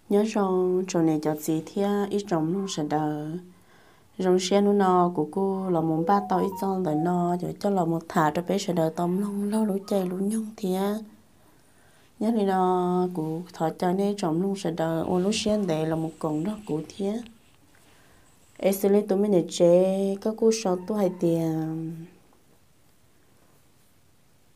Nyob zoo tsoom niam cov txiv thiab ib tsoom mloog sawv daws. Zoo siab hnub no kuv kuj los mus npaj tau ib txoj ntawm no yuav coj los mus tham rau peb sawv daws tau mloog laug lub caij lub nyoog thiab. Yog li no, kuv thov caw nej ib tsoom mloog sawv daws ua lub siab ntev los mus koom nrog kuv thiab. Es xws li tus me niam tsev, koj kuj sau tuaj hais tias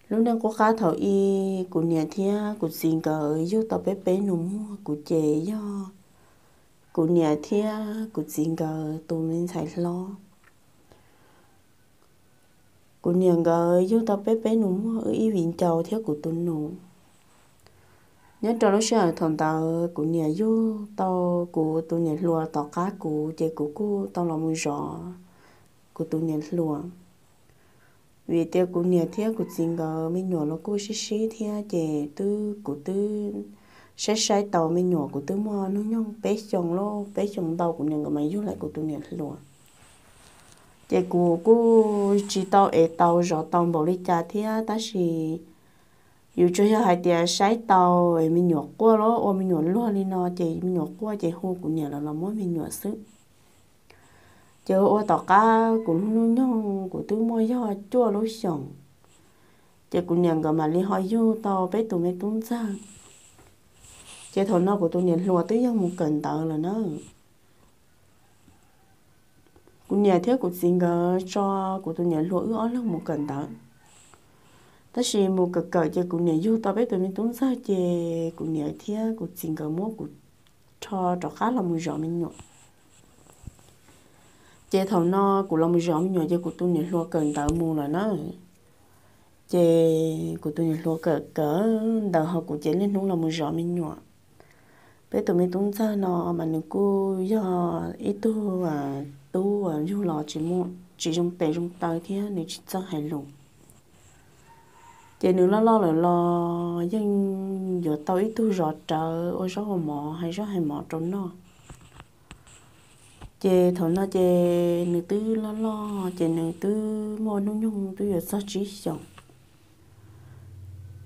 lub neej qub qab thaum ub, kuv niam thiab kuv txiv nkawd yug tau peb peb nus muag, kuv ces yog kuv niam thiab kuv txiv nkawd tus me ntxhais hlob. Kuv niam nkawd yug tau peb peb nus muag, wb ib viv ncaus thiab kuv tus nus. Nyob rau lub sij hawm thaum ntawd kuv niam yug tau kuv tus niam hluas tom qab kuv, ces kuv kuj tau los mus zov kuv tus niam hluas. Vim tias kuv niam thiab kuv txiv nkawd me nyuam los kuj sib sib thiab, ces twb kuv twb saib saib tau me nyuam kuv twb muaj hnub nyoog peb xyoos lawm, peb xyoos ntau kuv niam nkawd mas yug lawm kuv tus niam hluas. Ces kuv kuj tsis tau ev tau zov tau npaum li cas thiab, tab sis yus tsuas yog hais tias saib tau me nyuam quaj los ua me nyuam luag li no, ces me nyuam quaj ces hu kuv niam los los muab me nyuam xwb. Ces ua tom qab kuv lub hnub nyoog kuv twb muaj yog cuaj lub xyoos, ces kuv niam nkawd mam li ho yug tau peb tus me tub ntxawg. Ces thaum no kuv tus niam hluas twb yog mus kawm ntawv lawm na. Kuv niam thiab kuv txiv nkawd tso kuv tus niam hluas wb ob leeg mus kawm ntawv. Tab sis mus kawm kawm ces kuv niam yug tau peb tus me tub ntxawg, ces kuv niam thiab kuv txiv nkawd muab kuv rho rov qab los mus zov me nyuam. Ces thaum no kuv los mus zov me nyuam ces kuv tus niam hluas kawm ntawv mus lawm na. Ces kuv tus niam hluas kawm kawm ntawv ho kuv ces niaj hnub los mus zov me nyuam. Peb tus me tub ntxawg no mas nws kuj yog ib tug tub uas yug los tsis zoo tes zoo taw thiab nws tsis txawj hais lus. Ces nws loj loj lawm los yeej yuav tau ib tug zov rawv ua zaub ua mov, hais zaub hais mov rau noj. Ces thaum no ces nws twb loj loj, ces nws twb muaj hnub nyoog twb yuav txog tsib xyoos.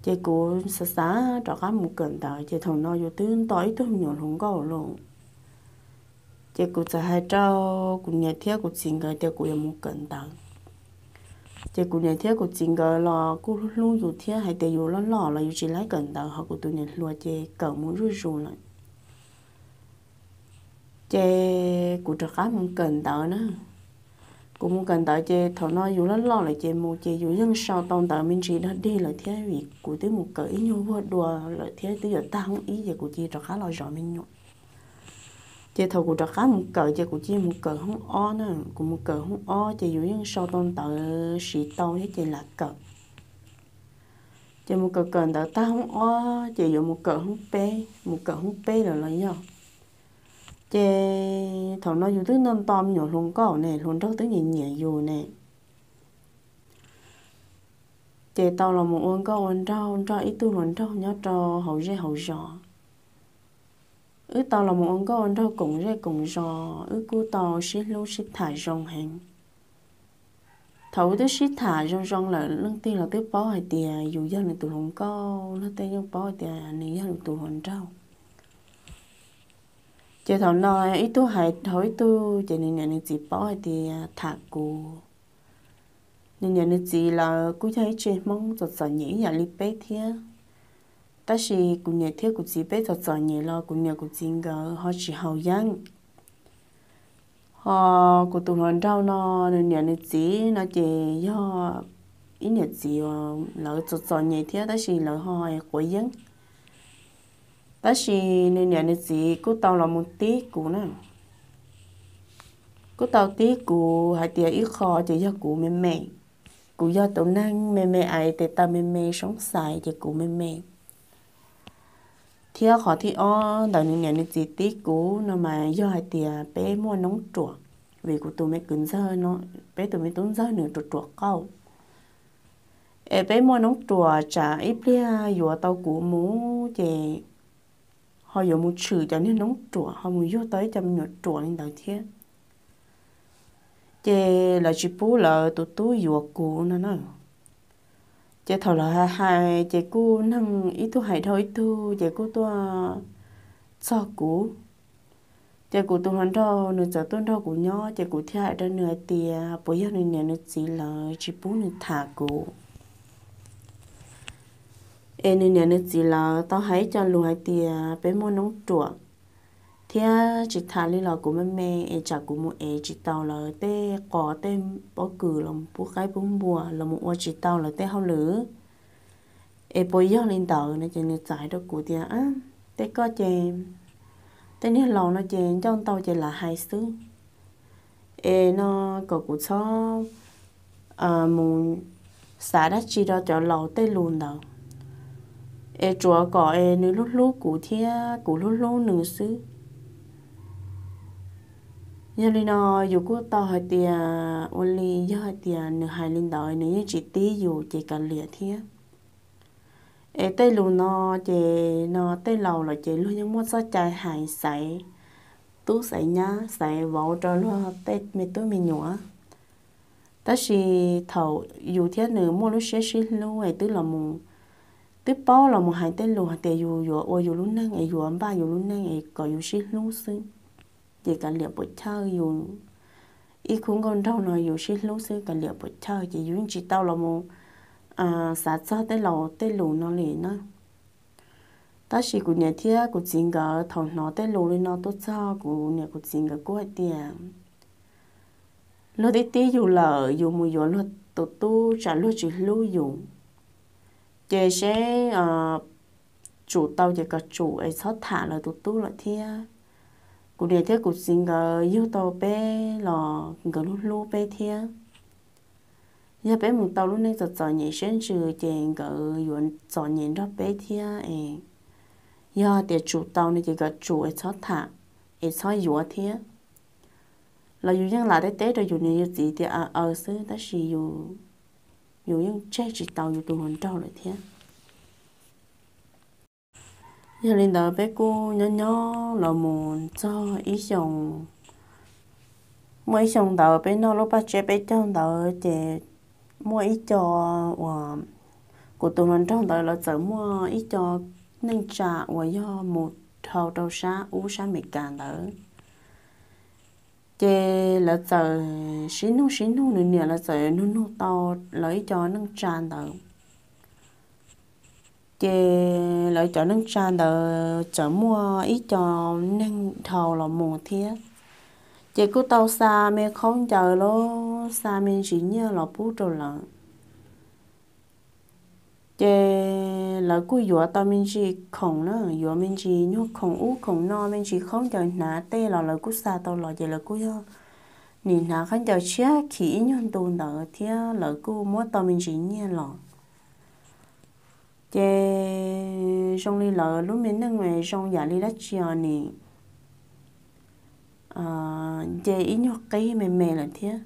Ces kuv xav xav rov qab mus kawm ntawv, ces thaum no yus twb nto ib tug me nyuam hluas nkauj lawm. Ces kuv txawm hais rau kuv niam thiab kuv txiv nkawd tias kuv yuav mus kawm ntawv. Ces kuv niam thiab kuv txiv nkawd los kuj hlub hlub yus thiab, hais tias yus loj loj los yus tsis laib kawm ntawv, ho kuv tus niam hluas ces kawm mus zuj zus lawm. Ces kuv rov qab mus kawm ntawv na. Kuv mus kawm ntawv ces thaum no yus loj loj lawm ces mus ces yus yeej sau tau ntawv me ntsis dog dig lawm thiab, vim kuv twb mus kawm ib nyuag vuag dua lawm thiab twb yuav tag hoob ib ces kuv cia li rov qab los zov me nyuam. Ces thaum kuv rov qab mus kawm ces kuv cia li mus kawm hoob ob na. Kuv mus kawm hoob ob ces yus yeej sau tau ntawv siv tau thiab ces lam kawm. Ces mus kawm kawm ntawv tag hoob ob ces yuav mus kawm hoob peb, mus kawm hoob peb lawm los yog. Ces thaum no yus twb nto nto me nyuam hluas nkauj ne, hluas nraug twb nyiam nyiam yus ne. Ces tau los mus ua nkauj ua nraug nrog ib tug hluas nraug nyob rau hauv zej hauv zos. Wb tau los mus ua nkauj ua nraug koom zej koom zos, wb kuj tau sib hlub sib tham zoo heev. Thaum wb twb sib tham zoo zoo lawm, leej twg los twb paub hais tias yus yog nws tus hluas nkauj, leej twg yeej paub hais tias nws yog nws tus hluas nraug. Ces thaum no ib tug hais dhau ib tug, ces nws niam nws txiv paub hais tias tham kuv. Nws niam nws txiv lawv kuj yog ib tse Hmoob txom txom nyem ib yam li peb thiab. Tab sis kuv niam thiab kuv txiv peb txom txom nyem los kuv niam kuv txiv nkawd ho tsis haus yeeb. Ho kuv tus hluas nraug no, nws niam nws txiv no ces yog ib niam txiv uas lawv txom txom nyem thiab tab sis lawv ho quav yeeb. Tab sis nws niam nws txiv kuj tau los mus tib kuv na. Kuj tau tib kuv hais tias ib qho ces yog kuv me me, kuv yog tus neeg me me, ais tes taw me me, soob xais ces kuv me me. Thiab qhov thib ob ntawm nws niam nws txiv tib kuv no mas yog hais tias peb muaj noob ruam, vim kuv tus me kwv ntxawg no, peb tus me tub ntxawg nws ruam ruam qauj. Es peb muaj noob ruam tsam ib pliag yuav tau kuv mus ces ho yuav mus tshwm cov niag noob ruam ho mus yug tau ib co me nyuam ruam li ntawd thiab. Ces lawv tsis pub lawv tus tub yuav kuv no na. Ces thaum lawv hais hais ces kuj neeg ib tug hais dhau ib tug ces kuj tuaj txog kuv. Ces kuv tus hluas nraug nws txawm tuaj nrog kuv nyob, ces kuv thiaj hais rau nws hais tias puas yog nws niam nws txiv lawv tsis pub nws tham kuv. Es nws niam nws txiv lawv tau hais ib co lus hais tias peb muaj noob ruam thiab tsis tham li los kuv me me, es tsam kuv mus ev tsis tau lawv tej qos tej pob kws los pub qaib pub npua, los mus ua tsis tau lawv tej hauj lwm. Es puas yog li ntawd no? Ces nws txawm hais rau kuv tias tej koj ces, tej niag laus no ces ncauj ntau ces lam hais xwb. Es no kom kuv txhob mus xav dab tsi rau cov laus tej lus ntawd, es tsuav kom es nws hlub hlub kuv thiab kuv hlub hlub nws xwb. Yog li no yus kuj tau hais tias ua li, yog hais tias nws hais li ntawd nws yeej tsis tib yus ces kav liam thiab. Es tej lus no ces no tej laus lawm ces luag yeej muaj txoj cai hais xaiv tub xaiv nyab xaiv vauv rau luag tej me tub me nyuam. Tab sis thaum yus thiab nws muaj lub siab sib hlub es twb los mus, twb paub los mus hais tej lus hais tias yus yuav ua yus lub neej es yuav npaj yus lub neej es kom yus sib hlub xwb, ces kav liam puas chawj yus. Ib khub nkauj nraug no yus sib hlub xwb kav liam puas chawj, ces yus yeej tsis tau los mus xav txog tej laus tej lus no li na. Tab sis kuv niam thiab kuv txiv nkawd thaum hnov tej lus li no tuaj txog, kuv niam kuv txiv nkawd kuj hais tias luag tib tib yus lawm yus mus yuav luag tus tub tsam luag tsis hlub yus, ces seb tsum tau ces kom tsum es txhob tham lawv tus tub lawm thiab. Kuv niam thiab kuv txiv nkawd yug tau peb los nkawd hlub hlub peb thiab. Yog peb mus tau lub neej txom txom nyem siab ntsws ces nkawd yuav txom nyem nrog peb thiab es yog tias tsum tau no ces kom tsum es txhob tham es txhob yuav thiab. Los yus yeej lam teb teb rau yus niam yus txiv tias aw aw xwb, tab sis yus yeej tseg tsis tau yus tus hluas nraug lawm thiab. Yog li ntawd peb kuj nyob nyob los mus txog ib xyoos, muaj ib xyoos ntawd peb noj lub paj tsiab peb caug ntawd ces muaj ib co uas kuv tus hluas nraug ntawd lawv txawm muaj ib co neej tsa uas yog mus dhau rau sab ub sab Amelikas ntawd. Ces lawv txawm sib nug sib nug, nws niam lawv txawm nug nug tau lawv ib co neej tsa ntawd. Ces lawv cov neej tsa ntawd txawm muaj ib co neeg dhau los mus thiab. Ces kuj tau xa me khaub ncaws los xa me ntsis nyiaj los pub rau lawv. Ces lawv kuj yuav tau me ntsis khoom na, yuav me ntsis nyuag khoom ub khoom no, me ntsis khaub ncaws hnav tej los lawv kuj xa tau los, ces lawv kuj yog nim hnav khaub ncaws tshiab khiv ib nyuag ntu ntawd thiab lawv kuj muab tau me ntsis nyiaj los. Ces zoo li lawv lub me neej zoo yam li dab tsi os nim nce ib nyuag qib me me lawm thiab.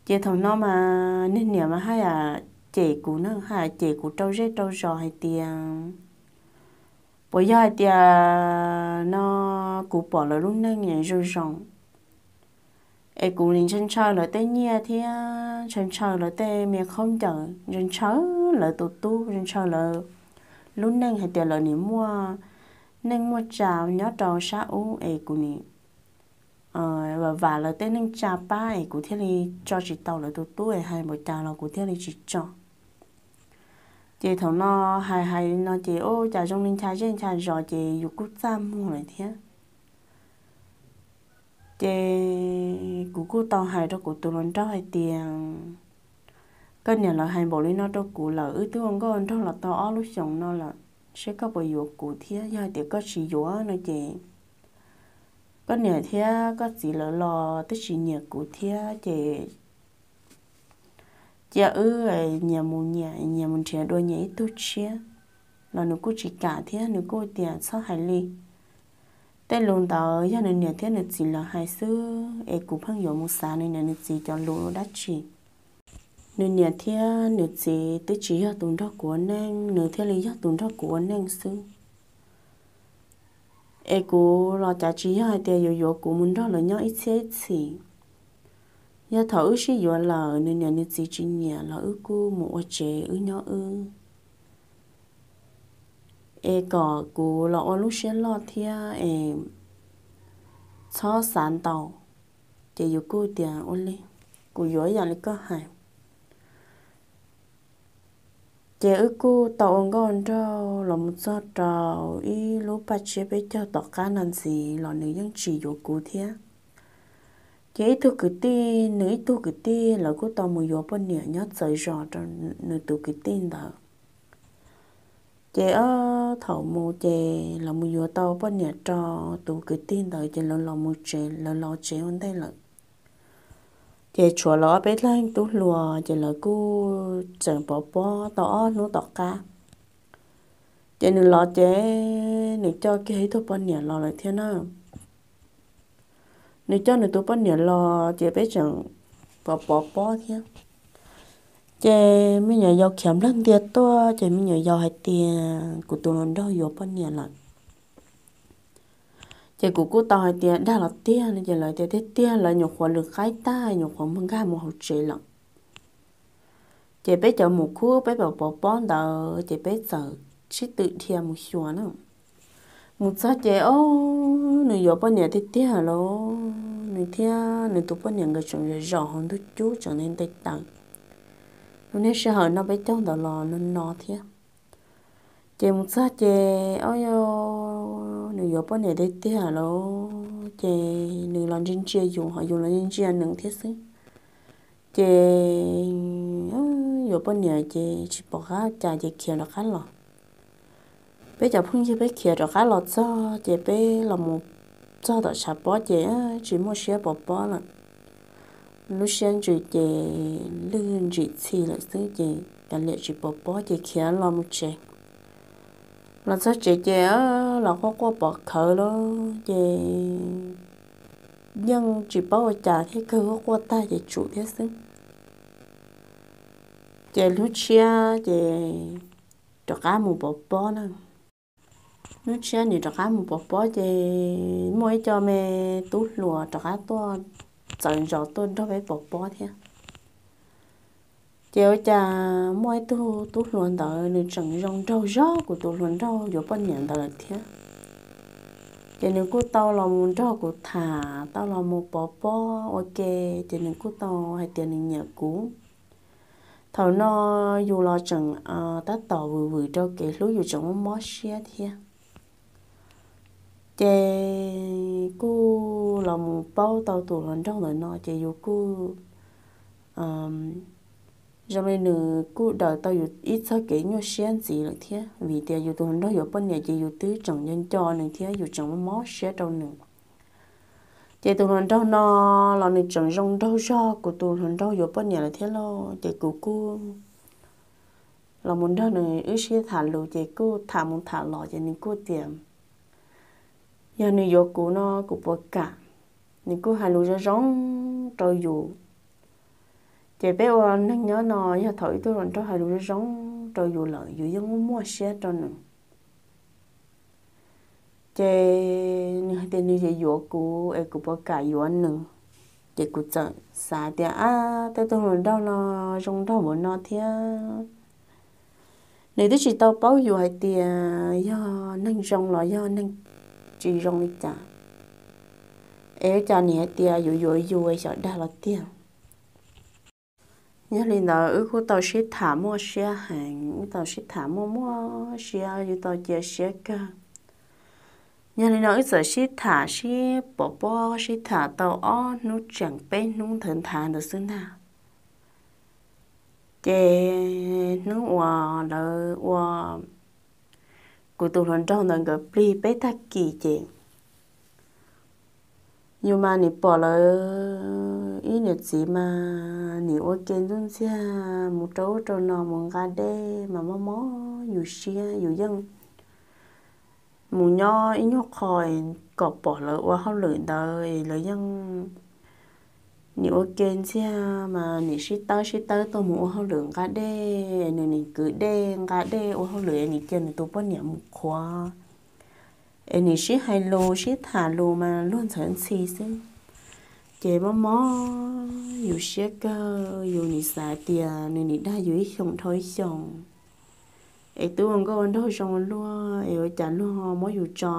Ces thaum no mas niag niam mas haj yam cem kuv na, haj yam cem kuv rau zej rau zos hais tias puas yog hais tias no kuv pom lawv lub neej zoo zoo es kuv nim ntshaw ntshaw lawv tej nyiaj thiab ntshaw ntshaw lawv tej me khaub ncaws, ntshaw ntshaw lawv tus tub, ntshaw ntshaw lawv lub neej hais tias lawv nim muaj neej muaj tsa nyob rau sab ub es kuv nim vam vam lawv tej neej tsa pab es kuv thiaj li tso tsis tau lawv tus tub es hais npaum cas los kuv thiaj li tsis tso. Ces thaum no hais hais no ces ua cas zoo li ncha zej ncha zos ces yus kuj txaj muag lawm thiab. Ces kuv kuj tau hais rau kuv tus hluas nraug hais tias koj niam lawv hais npaum li no rau kuv lawm, wb twb ua nkauj nraug los tau ob lub xyoos no lawm, seb koj puas yuav kuv thiab. Yog hais tias koj tsis yuav no ces koj niam thiab koj txiv lawv los twb tsis nyiam kuv thiab ces cia wb nyias mus nyias, nyias mus nrhiav dua nyias ib tug tshiab. Los nws kuj tsis kam thiab, nws kuj tias txhob hais li. Tej lus ntawd yog nws niam thiab nws txiv lawv hais xwb es kuv pheej yuav mus xav nws niam nws txiv cov lus dab tsi. Nws niam thiab nws txiv twb tsis yog tus nrog kuv ua neej, nws thiaj li yog tus nrog kuv ua neej xwb. Es kuv los cas tsis yog hais tias yuav yuav kuv mus nrog lawv nyob ib txhiab ib txhis. Yog thaum wb sib yuav lawm nws niam nws txiv tsis nyiam los wb kuj mus ua tsev wb nyob wb. es kom kuv los ua lub siab loj thiab es txhob xav ntau. Ces yus kuj tias ua li, kuv yuav ib yam li koj hais. Ces wb kuj tau ua nkauj nraug los mus txog rau ib lub paj tsiab peb caug tom qab no ntxiv los nws yeej tsis yuav kuv thiab. Ces ib tug kwv tij, nws ib tug kwv tij lawv kuj tau mus yuav poj niam nyob txawv zos rau nws tus kwv tij ntawd. Ces ob thaum mus ces lawv mus yuav tau poj niam rau tus kwv tij ntawd ces lawv los mus tsev, lawv los tsev ua ntej lawm. Ces tshuav lawv ob peb leeg tub hluas ces lawv kuj tseem pov pob tau ob hnub tom qab. Ces nws los ces nws coj kiag ib tug poj niam los lawm thiab na. Nws coj nws tus poj niam los ces peb tseem pov pov pob thiab. Ces me nyuam yaus khiav nplawg ntia tuaj ces me nyuam yaus hais tias kuv tus hluas nraug yuav poj niam lawm. Ces kuv kuj tau hais tias dag los tiag no ces lawv tias tiag tiag, lawv nyuam qhuav lwm qaib tag nyuam qhuav mus nkag mus hauv tsev lawm. Ces peb cov mus khub peb pov pov pob ntawd ces peb txawm sib tw dhia mus xyuas na. Mus txog ces ob, nws yuav poj niam tiag tiag lauj, nws thiab nws tus poj niam nkawd tseem zaum hauv ntug cub tseem nte nte taws. Lub niag sij hawm no peb caug ntawd los no no thiab. Ces mus txog ces ob, nws yuav poj niam tiag tiag lauj, ces nws los ntsia ntsia yus ho yus los ntsia ntsia nws thiab xwb. Ces yuav poj niam ces tsis pom qab cas ces khiav rov qab los. Peb cov phooj ywg peb khiav rov qab los txog ces peb los mus txog tom tshav pob ces tsis muaj siab pov pob lawm. Lub siab ntsws ces lwj ntsim txhi lawm xwb ces kav liam tsis pov pob ces khiav los mus tsev. Los txog tsev ces los quaj quaj pov khawv lawm ces yeej tsis paub ua cas thiab, kawg quaj quaj tag ces tsum thiab xwb. Ces hnub tshiab ces rov qab mus pov pob na. Hnub tshiab nws rov qab mus pov pob ces muaj ib co me tub hluas rov qab tuaj txawv zos tuaj nrog peb pov pob thiab. Ces ua cas muaj ib tug tub hluas ntawd nws tseem zoo nraug zog kuv tus hluas nraug yuav poj niam ntawd lawm thiab. Ces nws kuj tau los mus nrog kuv tham, tau los mus pov pob ua ke, ces nws kuj tau hais tias nws nyiam kuv. Thaum no yus los tseem tab tom vwm vwm rau kev hlub, yus tseem mob mob siab thiab. Ces kuj los mus paub tau tus hluas nraug ntawm no ces yus kuj zoo li nws kuj daws tau yus ib txoj kev nyuaj siab ntxiv lawm thiab, vim tias yus tus hluas nraug yuav poj niam ces yus twb tseem nco nco nws thiab yus tseem mob mob siab rau nws. Ces tus hluas nraug no los nws tseem zoo nraug zog kuv tus hluas nraug yuav poj niam lawm thiab lauj, ces kuv kuj los mus nrog nws wb sib tham lus ces kuj tham mus tham los ces nws kuj tias yog nws yuav kuv no kuv puas kam. Nws kuj hais lus zoo zoo rau yus. Ces peb ua neeg nyob no yog thaum ib tug hluas nraug hais lus zoo zoo rau yus lawm yus yeej muaj muaj siab rau nws. Ces nws hais tias nws yuav yuav kuv es kuv puas kam yuav nws. Ces kuv txawm xav tias ab, tej tug hluas nraug no zoo nraug npaum no thiab, nws twb tsis tau paub yus hais tias yog neeg zoo los yog neeg tsis zoo li cas, es ua cas nws hais tias yuav yuav yus xyov dag los tiag. Yog li ntawd wb kuj tau sib tham muaj siab heev, wb tau sib tham muaj muaj siab, yus tau cia siab kawg. Yog li no wb txawm sib tham sib pov pob sib tham tau ob hnub tseem peb hnub ntawd nthav ntawd xwb ntag. Ces hnub uas lawv ua kuv tus hluas nraug ntawd nkawd plig peb tag kis ces yus mas nim pom lawv ib niam txiv mas nim ua ke ntxuj ntxiag mus rau ub rau no mus nqa dej mas mob mob yus siab, yus yeej mus nyob ib nyuag qho kom pom lawv ua hauj lwm ntawd, lawv yeej nim ua ke ntxiag mas nim sib tawb sib tawb tuaj mus ua hauj lwm nqa dej, nws nim kwv dej nqa dej ua hauj lwm, nws cia nws tus poj niam mus qhuav, es nim sib hais lus sib tham lus mas luag ntxhawv ntxhi xwb. Ces mob mob yus siab kawg, yus nim xav tias nws nim dag yus ib xyoos dhau ib xyoos. Es twb ua nkauj ua nraug zoo luag es ua cas luag muab yus tso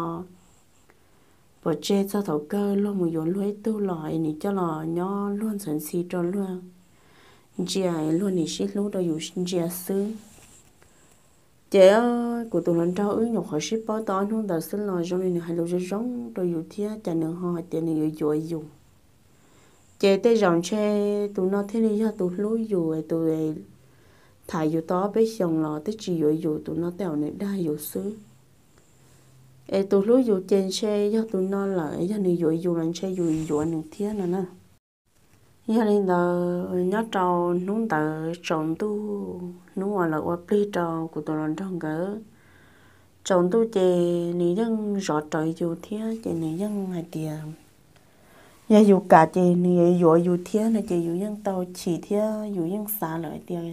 pov tseg txog thaum kawg luag mus yuav luag ib tug los es nws coj los nyob luag ntxhi rau luag ntsia, luag nim sib hlub rau yus ntsia xwb. Ces kuv tus hluas nraug wb nyuam qhuav sib paub tau ob hnub ntawd xwb los zoo li nws hais lus zoo zoo rau yus thiab cas nws ho hais tias nws yuav yuav yus. Ces tej zaum ntshe tus no thiaj li yog tus hlub yus es tus tham yus tau ob peb xyoos los twb tsis yuav yus, tus no tej zaum nws dag yus xwb. Es tus hlub yus ces ntshe yog tus no lawm, yog nws yuav yus los ntshe yus yuav nws thiab no na. Yog li ntawd nyob rau hnub ntawd tsaus ntuj, hnub uas lawv ua plig rau kuv tus hluas nraug nkawd, tsaus ntuj ces nws yeej zov rawv yus thiab ces nws yeej hais tias yog yus kam ces nws yuav yuav yus thiab no ces yus yeej tau chim thiab yus yeej xav lawm hais tias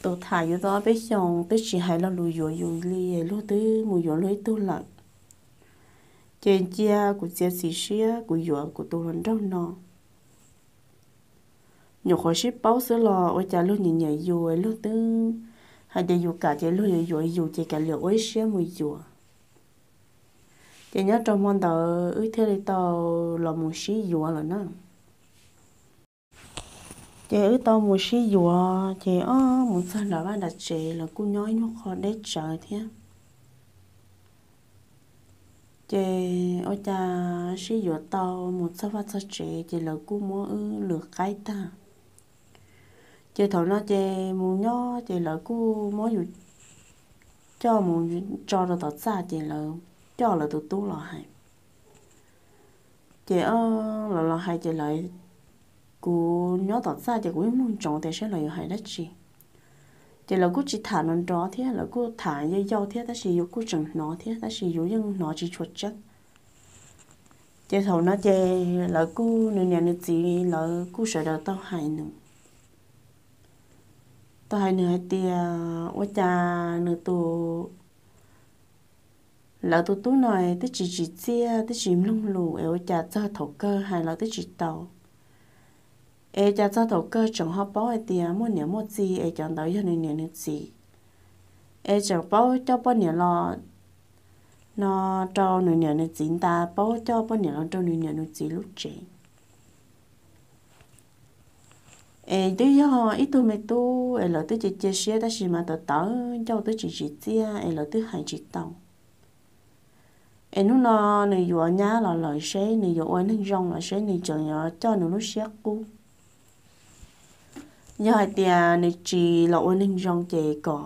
tus tham yus tau ob peb xyoos twb tsis hais lo lus yuav yus li, luag twb mus yuav luag ib tug lawm. Ces cia kuv txiav txim siab kuv yuav kuv tus hluas nraug no. Nyuam qhuav sib paub xwb los ua cas luag nyiam nyiam yus, luag twb hais tias yus kam ces luag yuav yuav yus ces kav liam ua ib siab mus yuav. Ces nyob rau hmo ntawd wb thiaj li tau los mus sib yuav lawm na. Ces wb tau mus sib yuav ces ob mus txog nram vaj nram tsev lawv kuj nyob ib nyuag qho deb tsawv thiab. Ces ua cas sib yuav tau mus txog vaj txog tsev ces lawv kuj muab wb lwm qaib tag. Ces thaum no ces mus nyob ces lawv kuj muab yus coj mus tso rau tom txaj ces lawv coj lawv tus tub los hais. Ces lawv los hais ces lawv, kuv nyob tom txaj ces kuv yeej mloog ntsoov tias saib lawv yuav hais dab tsi. Ces lawv kuj tsis tham nrov nrov thiab lawv kuj tham yau yau thiab tab sis yus kuj tseem hnov thiab tab sis yus yeej hnov tsis tshua tseeb. Ces thaum no ces lawv kuj, nws niam nws txiv lawv kuj sawv daws tau hais nws, tau hais nws hais tias ua cas nws tus, lawv tus tub no twb tsis tsim txiaj twb tsis mloog lus es ua cas txog thaum kawg hais los twb tsis tau. Es cas txog thaum kawg tseem ho paub hais tias muaj niam muaj txiv es cov ntawd yog nws niam nws txiv. Es tseem paub coj poj niam los no rau nws niam nws txiv nta, paub coj poj niam los rau nws niam nws txiv lub tsev. Es twb yog ib tug me tub es lawv twb cia cia siab tab sis mas tawv tawv ncauj twb tsis tsim txiaj es lawv twb hais tsis tau. Es hnub no nws yuav nyab los lawm seb nws yuav ua neeg zoo los seb nws tseem yuav coj nws lub siab qub. Yog hais tias nws tsis los ua neeg zoo ces kom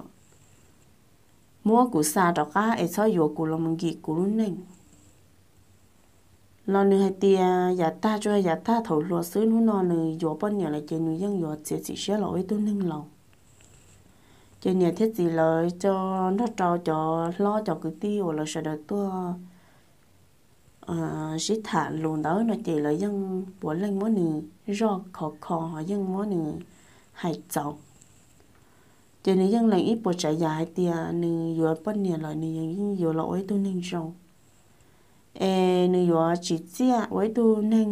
muab kuv xa rov qab es txhob yuav kuv los mus nkim kuv lub neej. Los nws hais tias yav tag tsuas yav tag thaum hluas xwb, hnub no nws yuav poj niam lawm ces nws yeej yuav txiav txim siab los ua ib tug neeg laus. Ces niam thiab txiv lawv nrog rau cov hlob cov kwv tij uas lawv sawv daws tuaj sib tham lus ntawd no ces lawv yeej puav leej muab nws zoj khov kho ho yeej muab nws hais txaus. Ces nws yeej lees ib puas tsav yam hais tias nws yuav poj niam lawm nws yeej yuav los ua ib tug neeg zoo, es nws yuav tsim txiaj ua ib tug neeg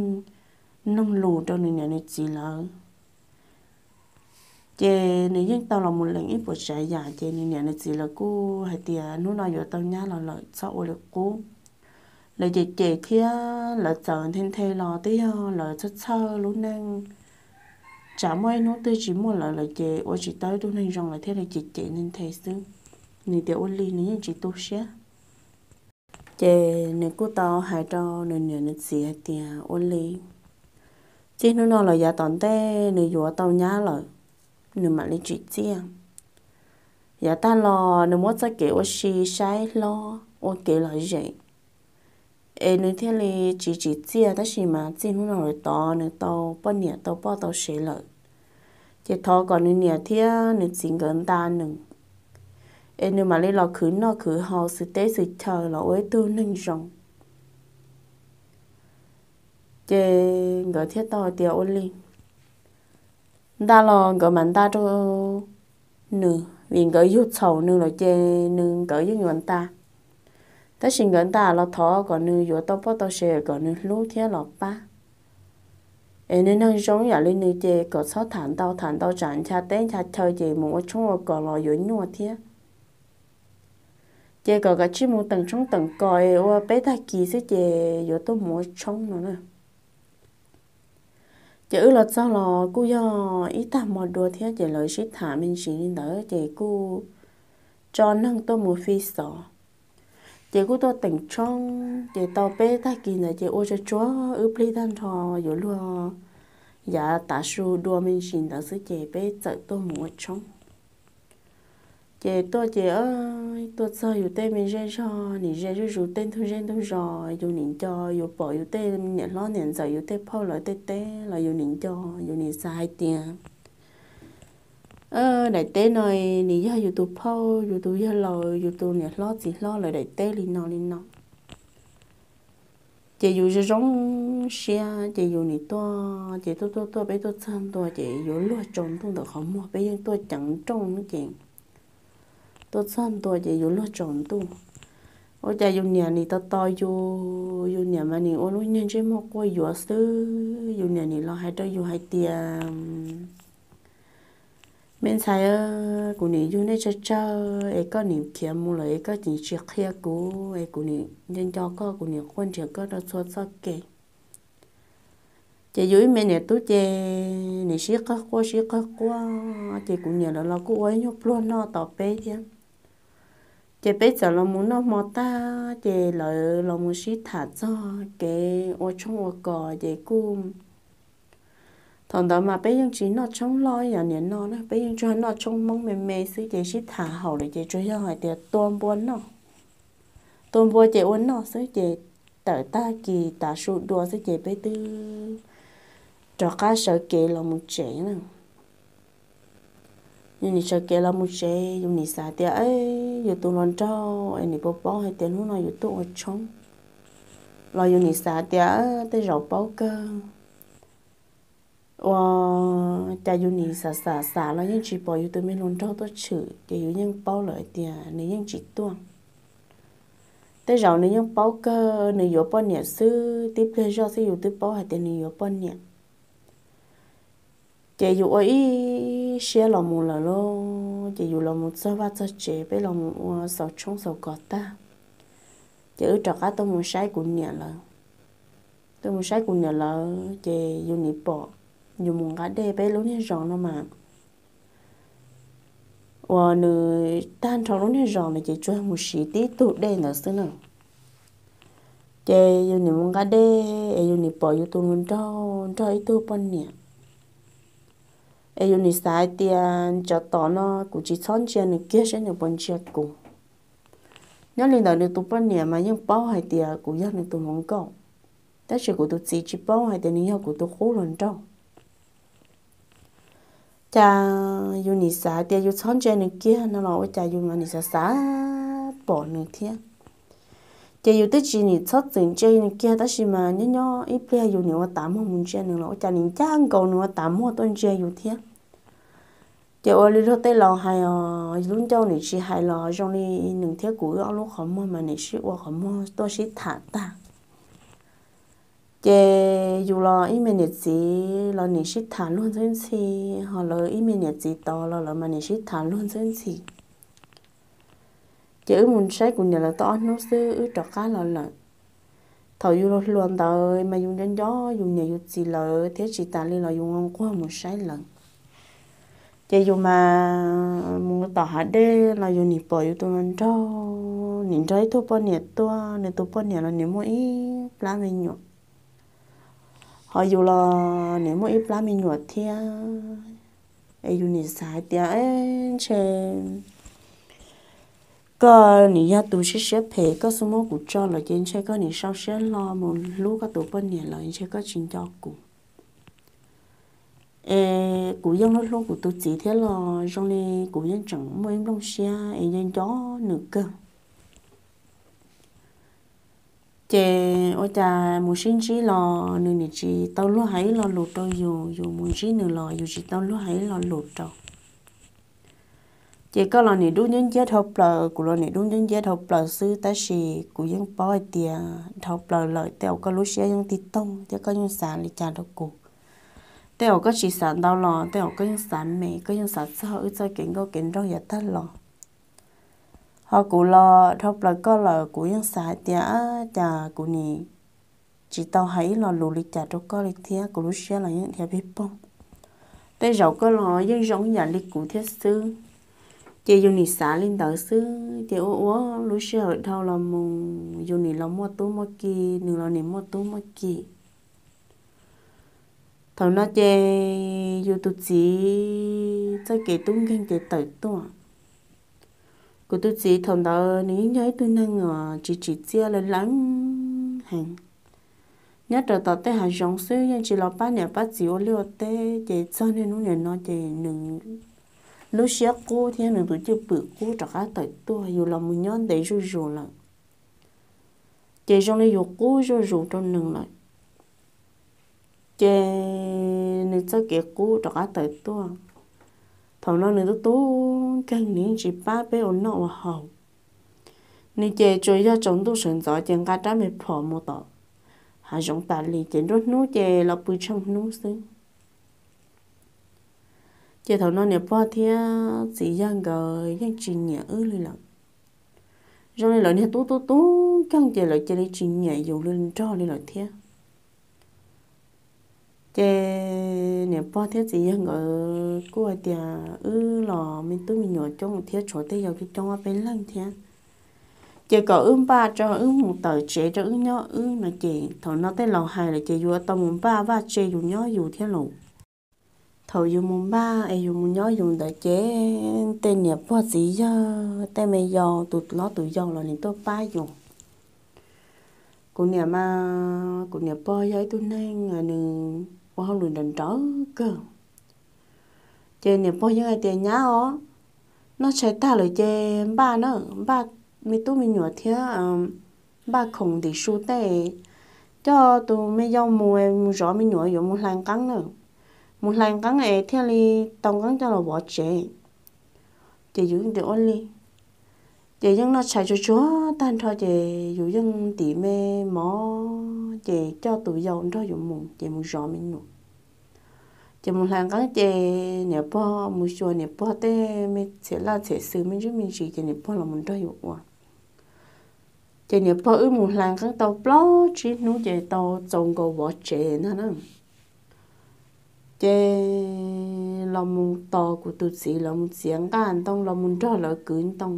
mloog lus rau nws niam nws txiv lawv. Ces nws yeej tau los mus lees ib puas tsav yam ces nws niam nws txiv lawv kuj hais tias hnub no yuav tau nyab los lawm txhob ua li qub. Lawv cem cem thiab lawv txawm nthe nthe los twb yog lawv txhawj txhawj lub neej, tsam muaj ib hnub twg tsis muaj lawv lawm ces ua tsis tau ib tug neeg zoo lawv thiaj li cem cem nthe nthe xwb. Nws tias ua li nws yeej tsis tu siab. Ces nws kuj tau hais rau nws niam nws txiv hais tias ua li, txij hnub no los yav tom ntej nws yuav tau nyab lawm, nws mam li tsim txiaj. Yav tag los nws muab txoj kev ua si saib hlob ua kev lom zem, es nws thiaj li tsis tsim txiaj, tab sis mas txij hnub no lawm tod nws tau poj niam tau poj tau sev lawm, ces thov kom nws niam thiab nws txiv nkawd nta nws, es nws mam li los khwv noj khwv haus xwm teb xwm chaw los ua ib tug neeg zoo. Ces nkawd thiaj tau hais tias ua li, nta los nkawd mam nta rau nws, vim nkawd yug txhaum nws lawm ces nws nkawd yeej yuav nta. Tab sis nkawd nta los thov kom nws yuav tau poj tau sev kom nws hlub thiab los pab. Es nws neeg zoo ib yam li nws ces kom txhob tham ntau tham ntau tsam ncha teb ncha chaw ces mus ua tshoob ua kos los yuav nyuaj thiab. Ces kom kav tsij mus teem tshoob teem kos es ua peb tag kis xwb ces yuav tuaj mus ua tshoob no na. Ces wb los txog los kuj yog ib tag hmo dua thiab ces lawv sib tham me ntsis li ntawd ces kuj tso neeg tuaj mus fi xov. Ces kuj tuaj teem tshoob ces tau peb tag kis ntawd ces ua tsuag tsuag wb plig tag nrho yuav luag yav tav su dua me ntsis ntawd xwb ces peb txawm tuaj mus ua tshoob. Ces tuaj ces tuaj txog yus tej me zej zog nim ze zuj zus tej ntug zej ntug zos yus nim nco, yus pom yus tej niam hlob niam ntxawm yus tej phauj lawv tej teb los yus nim nco, yus nim xav hais tias daim teb no nim yog yus tus phauj yus tus yawg laus yus tus niam hlob txiv hlob lawv daim teb li no li no. Ces yus zoo zoo siab ces yus nim tuaj ces tuaj tuaj tuaj peb tuaj txog ntua ces yuav luag tsaus ntuj ntawm qhov muag peb yeej tuaj ceev nrooj ces tuaj txog ntua ces yuav luag tsaus ntuj. Ua cas yus niam nim tos tos yus, yus niam mas nim ua lub niag ntsej muag quaj yuav xwb, yus niam nim los hais rau yus hais tias, me ntxhais, kuv nim yug nej tsawg tsawg es koj nim khiav mus lawm es koj nim tsis qhia kuv es kuv nim nco nco koj, kuv nim quaj nrhiav koj rau txhua txoj kev. Ces yus ib me niam tub ces nim sib qawg quaj sib qawg quaj ces kuv niam lawv los kuj ua ib nyuag pluag noj tos peb thiab. Ces peb txawm los mus noj hmo tag ces lawv los mus sib tham txog kev ua tshoob ua kos ces kuj thaum ntawd mas peb yeej tsis noj tshoob loj ib yam niam no na, peb yeej tsuas noj tshoob Hmoob me me xwb ces sib tham haum lawm ces tsuas yog hais tias tua npua noj, tua npua ces ua noj xwb ces tawm tag kis tav su dua xwb ces peb twb rov qab sawv kev los mus tsev na. Yus nim sawv kev los mus tsev yus nim xav tias yus tus hluas nraug es nim puas paub hais tias hnub no yus tuaj ua tshoob los yus nim xav tias tej zaum paub kawg. Ua cas yus nim xav xav xav los yeej tsis pom yus tus me hluas nraug tuaj tshwm ces yus yeej paub lawm hais tias nws yeej tsis tuaj. Tej zaum nws yeej paub kawg nws yuav poj niam xwb tib pliag zoj xwb yus twb paub hais tias nws yuav poj niam. Ces yus ua ib siab los mus lawm lauj ces yus los mus txog vaj txog tsev peb los mus ua xaus tshoob xaus kos tag ces wb rov qab tuaj mus saib kuv niam lawv. Tuaj mus saib kuv niam lawv ces yus nim pom yus mus nqa dej peb lub niag zos no mas uas nws tag nrho lub niag zos ntawd ces tsuas mus siv tib tug dej ntawd xwb na. Ces yus nim mus nqa dej es yus nim pom yus tus hluas nraug nrog ib tug poj niam es yus nim xav hais tias tsam tom no kuv tsis txhob ntsia nws kiag saib nws puas ntsia kuv. Nyob li ntawd nws tus poj niam mas yeej paub hais tias kuv yog nws tus hluas nkauj, tab sis kuv tus txiv tsis paub hais tias nws yog kuv tus qub hluas nraug. Cas yus nim xav tias yus txhob ntsia nws kiag no los ua cas yus mas nim xav xav pom nws thiab. Ces yus twb tsis nim txhob txwm ntsia nws kiag tab sis mas nyob nyob ib pliag yus nim ua tav muag mus ntsia nws los ua cas nim ncaj nkaus nws ua tav muag tuaj ntsia yus thiab. Ces ua li luag tej laus hais os, lub ncauj nim tsis hais los zoo li nws thiab kuv wb ob lub qhov muag mas nim sib ua qhov muag tuaj sib tham tag. Ces yus los ib me niam txiv los nim sib tham luag ntxhwb ntxhi, ho lawv ib me niam txiv tod los lawv mas nim sib tham luag ntxhwb ntxhi. Ces wb mus saib kuv niam lawv tau ob hnub xwb wb rov qab los lawm. Thaum yus hluas hluas ntawd mas yus nco nco yus niam yus txiv lawv thiab tsis tas li los yus nquag mus saib lawv. Ces yus mas mus tom hav dej los yus nim pom yus tus hluas nraug nim nrog ib tug poj niam tuaj, nws tus poj niam los nim muaj ib plab me nyuam, ho yus los nim muaj ib plab me nyuam thiab. Es yus nim xav hais tias ntshe koj nim yog tus siab siab phem, koj xub muab kuv tso lawm ces ntshe koj nim sau siab hlo mus hlub koj tus poj niam lawm, ntshe koj tsis nco kuv. Es kuv yeej hlub hlub kuv tus txiv thiab los zoo li kuv yeej tseem muaj ib nplooj siab es nco nco nws kawg. Ces ua cas mus sib ntsib los nws nim tsis tau luag hais ib lo lus rau yus, yus mus ntsib nws los yus tsis tau luag hais ib lo lus rau. Ces koj los nim dub nciab nciab dhau plaws, kuv los nim dub nciab nciab dhau plaws xwb, tab sis kuv yeej paub hais tias dhau plaws lawm tej zaum koj lub siab yeej tig toog thiab koj yeej xav li cas rau kuv. Tej zaum koj tsis xav ntau los tej zaum koj yeej xav me, koj yeej xav txog wb txoj kev nkauj kev nraug yav tag los. Ho kuv los dhau plaws koj lawm, kuv yeej xav hais tias ab cas kuv nim tsis tau hais ib lo lus li cas rau koj li thiab, kuv lub siab los yeej dhia pig poog. Tej zaum koj los yeej zoo yam li kuv thiab xwb. Ces yus nim xav li ntawd xwb, ces ua ua lub sij hawm dhau los mus yus nim los muaj tub muaj ki, nws los nim muaj tub muaj ki. Thaum no ces yus tus txiv txoj kev tub nkeeg ces tawm tuaj. Kuv tus txiv thaum ntawd nws yeej yog ib tug neeg uas tsis tsim txiaj lawv leej heev. Nyob raws tom tej hav zoov xwb yeej tsis los pab niam pab txiv ua liaj ua teb, ces txog niaj hnub nim no ces nws lub siab qub thiab nws tus cwj pwm qub rov qab tawm tuaj, yus los mus nyob ntev zuj zus lawm. Ces zoo li yus qub zuj zus rau nws lawm. Ces nws txoj kev qub rov qab tawm tuaj. Thaum no nws tub tub nkeeg nws yeej tsis pab peb ua noj ua haus. Nws ces tsuas yog tsaus ntuj sawv ntxov ces nqa rab me phom mus tom hav zoov tas li, ces nruab hnub ces los pw tsheej hnub xwb. Ces thaum no niam pog thiab txiv yawg nkawd yeej tsis nyiam wb li lawm. Zoo li lawv niag tub tub tub nkeeg ces lawv cia li tsis nyiam yus li nrog li lawm thiab. Ces niam pog thiab txiv yawg nkawd kuj hais tias wb los me tub me nyuam coob thiab, tshuav tej yau coob coob ob peb leeg thiab, ces kom wb npaj rau wb mus tawm tsev rau wb nyob wb no. Ces thaum no tej laus hais lawm ces yus tau mus npaj vaj tse yus nyob yus thiab lauj. Thaum yus mus npaj es yus mus nyob yus ntawd ces tej niam pog txiv yawg tej me yau tus hlob tus yau los nws tuaj pab yus. Kuv niam mas, kuv niam pog yog ib tug neeg nws ua hauj lwm nrawm nrawm kawg. Ces niam pog yeej hais tias nyab os, noj tshais tag lawm ces npaj na, npaj me tub me nyuam thiab npaj khoom ntim su tej, coj tus me yau mus, mus zov me nyuam yuav mus hlais nqeeb na, mus hlais nqeeb es thiaj li tau nqeeb coj los vov tsev. Ces yus yeej tias ua li. Ces yeej noj tshais tsuag tsuag tag nrho ces yus yeej ntim me mov ces coj tus yau nrog yus mus ces mus zov me nyuam. Ces mus hlais nqeeb ces niam pog mus xyuas niam pog tej me txhiam laj txhiam xws me ntsis me ntsis ces niam pog los mus nrog yus ua. Ces niam pog wb mus hlais nqeeb tau plaub tsib hnub ces tau txaus nkaus vov tsev ntag na. Ces los mus tos kuv tus txiv los mus txiav nqaj ntoo los mus nrog lawv kwv ntoo.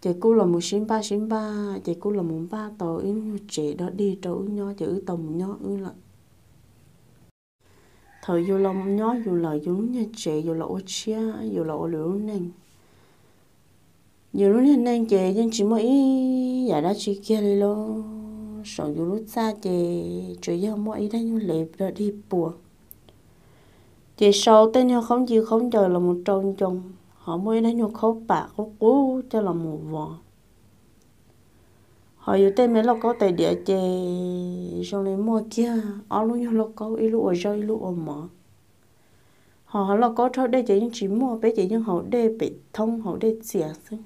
Ces kuj los mus sib npaj sib npaj ces kuj los mus npaj tau ib lub nyuag tsev dog dig rau wb nyob ces wb tau mus nyob wb lawm. Thaum yus los nyob yus lawm, yus lub nyuag tsev yus los ua tshiab, yus los ua lwm lub neej, yus lub nyuag neej ces yeej tsis muaj ib yam dab tsi kiag li lauj. Saum yus lub txaj ces tsuas yog muaj ib daim nyuag hlev dog dig pua. Ces sau tej nyuag khaub nci khaub ncaws los mus rau ncoo, ho muaj ib daim nyuag khaub pam qub qub coj los mus vov. Ho yus tej me lauj kaub tais diav ces zoo li muaj kiag ob lub nyuag lauj kaub, ib lub ua zaub ib lub ua mov. Ho, ho lauj kaub rhaub dej ces yeej tsis muaj, peb ces yeej haus dej pem thoob haus dej txias xwb.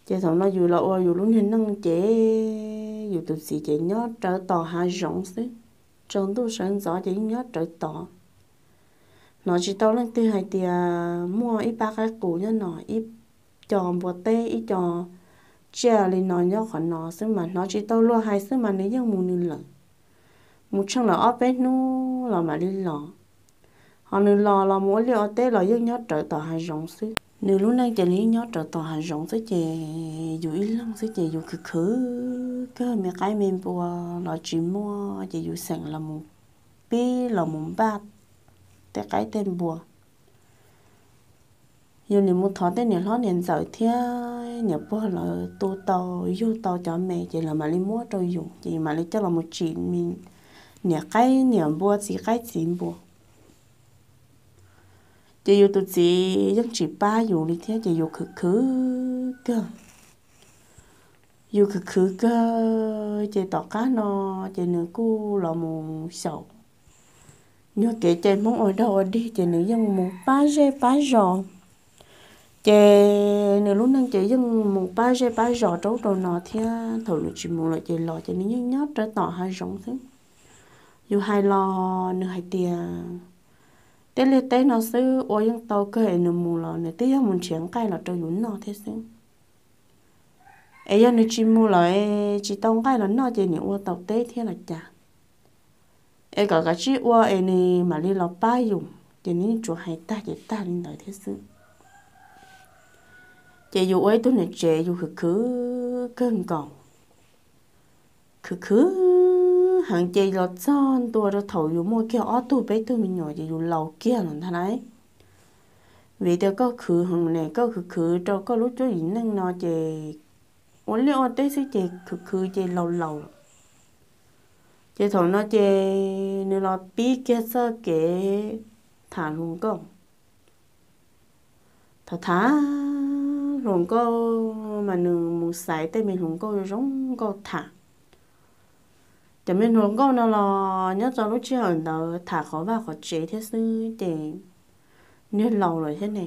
Ces thaum no yus los ua yus lub niag neej ces yus tus txiv ces nyob rawv tom hav zoov xwb, tsaus ntuj sawv ntxov ces yeej nyob rawv tod. Hnov tsis tau leej twg hais tias muaj ib pab qaib qus nyob no, ib co npua teb ib co tsiaj li no nyob qhov no xwb mas hnov tsis tau luag hais xwb mas nws yeej mus nws lawm. Mus tsheej lawm ob peb hnub los mam li los. Ho nws los los mus ua liaj ua teb los yeej nyob rawv tom hav zoov xwb. Nws lub neej ces nws yeej nyob rawv tom hav zoov xwb ces yus ib leeg xwb ces yus khwv khwv kawg, me qaib me npua los tsis muaj ces yus xeem los mus pib los mus npaj tej qaib tej npua. Yus nim mus thov tej niam hlob niam ntxawm thiab niam pog lawv tu tau yug tau cov me ces lawv mam li muab rau yus ces yus mam li coj los mus tsim niam qaib niam npua txiv qaib txiv npua. Ces yus tus txiv yeej tsis pab yus li thiab ces yus khwv khwv kawg. Yus khwv khwv kawg ces tom qab no ces nws kuj los mus xyaum nyuag kev cai Hmoob ua dog ua dig ces nws yeej mus pab zej pab zos. Ces nws lub neej ces yeej mus pab zej pab zos rau ub rau no thiab, thaum nws tsis mus lawm ces los ces nws yeej nyob rawv tom hav zoov xwb. Yus hais los nws hais tias Peb liaj teb no xwb ua yeej tau kawg, es nws mus los nws twb yog mus nrhiav nqaij los rau yus noj thiab xwb. Es yog nws tsis mus los tsis tau nqaij los noj ces nws ua tau teb thiab los cas. Es kom kav tsij ua es nws mam li los pab yus, ces nws yeej tsuas hais tag ces tag li ntawd thiab xwb. Ces yus ua ib tug niam tsev yus khwv khwv kawg nkaus, khwv khwv heev ces los txog ntua rau thaum yus muaj kiag ob tug peb tug me nyuam ces yus laus kiag lawm ntag lauj. Vim tias koj khwv heev ne, koj khwv khwv rau koj lub cuab yim neej no ces ua liaj ua teb xwb ces khwv khwv ces laus laus lawm. Ces thaum no ces nws los pib kiag txoj kev tham hluas nkauj. Tham tham hluas nkauj mas nws mus xaiv tej me hluas nkauj zoo nkauj tham. Cov me hluas nkauj no los nyob rau lub sij hawm ntawd tham qhov vaj qhov tsev thiab xwb ces niag laus lawm thiab ne,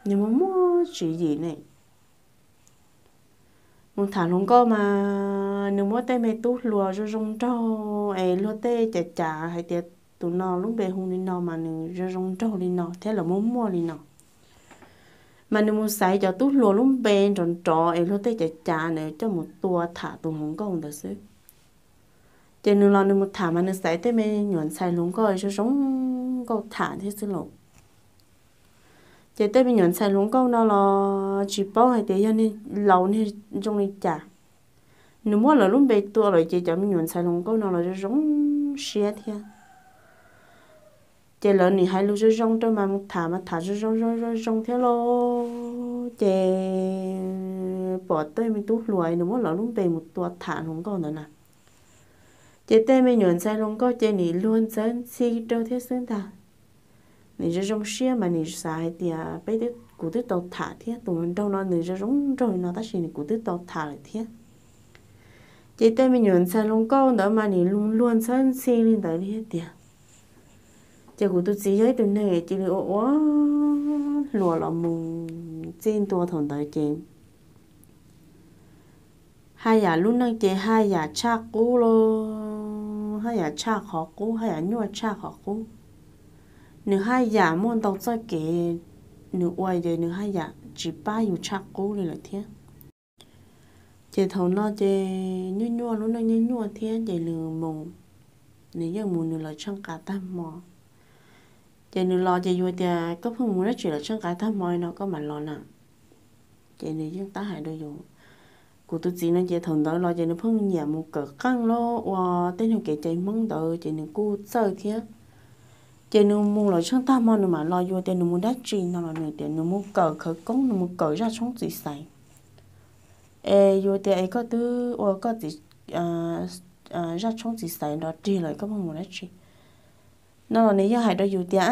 niag muaj muaj tswv yim ne. Mus tham hluas nkauj mas nws muab tej me tub hluas zoo zoo nraug es luag tej cav cav hais tias tus no lub npe hu li no mas nws zoo zoo nraug li no thiab los muaj muaj li no. Mas nws mus xaiv cov tub hluas lub npe nrov nrov es luag tej cav cav ntawd coj mus tua tham tus hluas nkauj ntawd xwb. Ces nws los nws mus tham mas nws xaiv tej me nyuam ntxhais hluas nkauj zoo zoo nkauj tham thiab xwb lauj. Ces tej me nyuam ntxhais hluas nkauj no los tsis paub hais tias yog niag laus niag zoo li cas. Nws muab lawv lub npe tua lawm ces cov me nyuam ntxhais hluas nkauj no los zoo zoo siab thiab. Ces lawv nim hais lus zoo zoo rau mas mus tham mas tham zoo zoo zoo zoo zoo thiab lauj. Ces pom tej me tub hluas nws muab lawv lub npe mus tua tham hluas nkauj ntawd na. Ces tej me nyuam ntxhais hluas nkauj ces nim luag ntxawv ntxhi rau thiab xwb ntag. Nim zoo zoo siab mas nim xav hais tias peb, kuv twb tau tham thiab, tus hluas nraug no nws zoo zoo nraug li no tab sis nws, kuv twb tau tham lawm thiab. Ces tej me nyuam ntxhais hluas nkauj ntawd mas nim luag ntxhawb ntxhi li ntawd li tiag. Ces kuv tus txiv yog ib tug neeg cia li ua ua hluas los mus txij ntua thaum ntawd ces haj yam lub neej ces haj yam tshaj qub los haj yam tshaj qhov qub, haj yam nyuaj tshaj qhov qub. Nws haj yam muaj ntau txoj kev nws ua ces nws haj yam tsis pab yus tshaj qub li lawm thiab. Ces thaum no ces nyuaj nyuaj, lub neej nyuaj nyuaj thiab ces nws mus, nws yeej mus nws lawv tsheej qav tag hmo. Ces nws los ces yus tias koj pheej mus dab tsi lawv tsheej qav tag hmo no koj mam los na? Ces nws yeej tab hais rau yus. Kuv tus txiv no ces thaum ntawd los ces nws pheej nyiam mus kawm qeej los ua tej nyuag kev cai Hmoob ntawd ces nws kuj txawj thiab. Ces nws mus lawv tsheej tag hmo nws mam los, yus tias nws mus dab tsi no los nws tias nws mus kawm khawv koob, nws mus kawm zaj tshoob txiv xaiv. Es yus tias es koj twb ua koj txiv zaj tshoob txiv xaiv nrov rig lawm koj pheej mus dab tsi no los nws yeej hais rau yus tias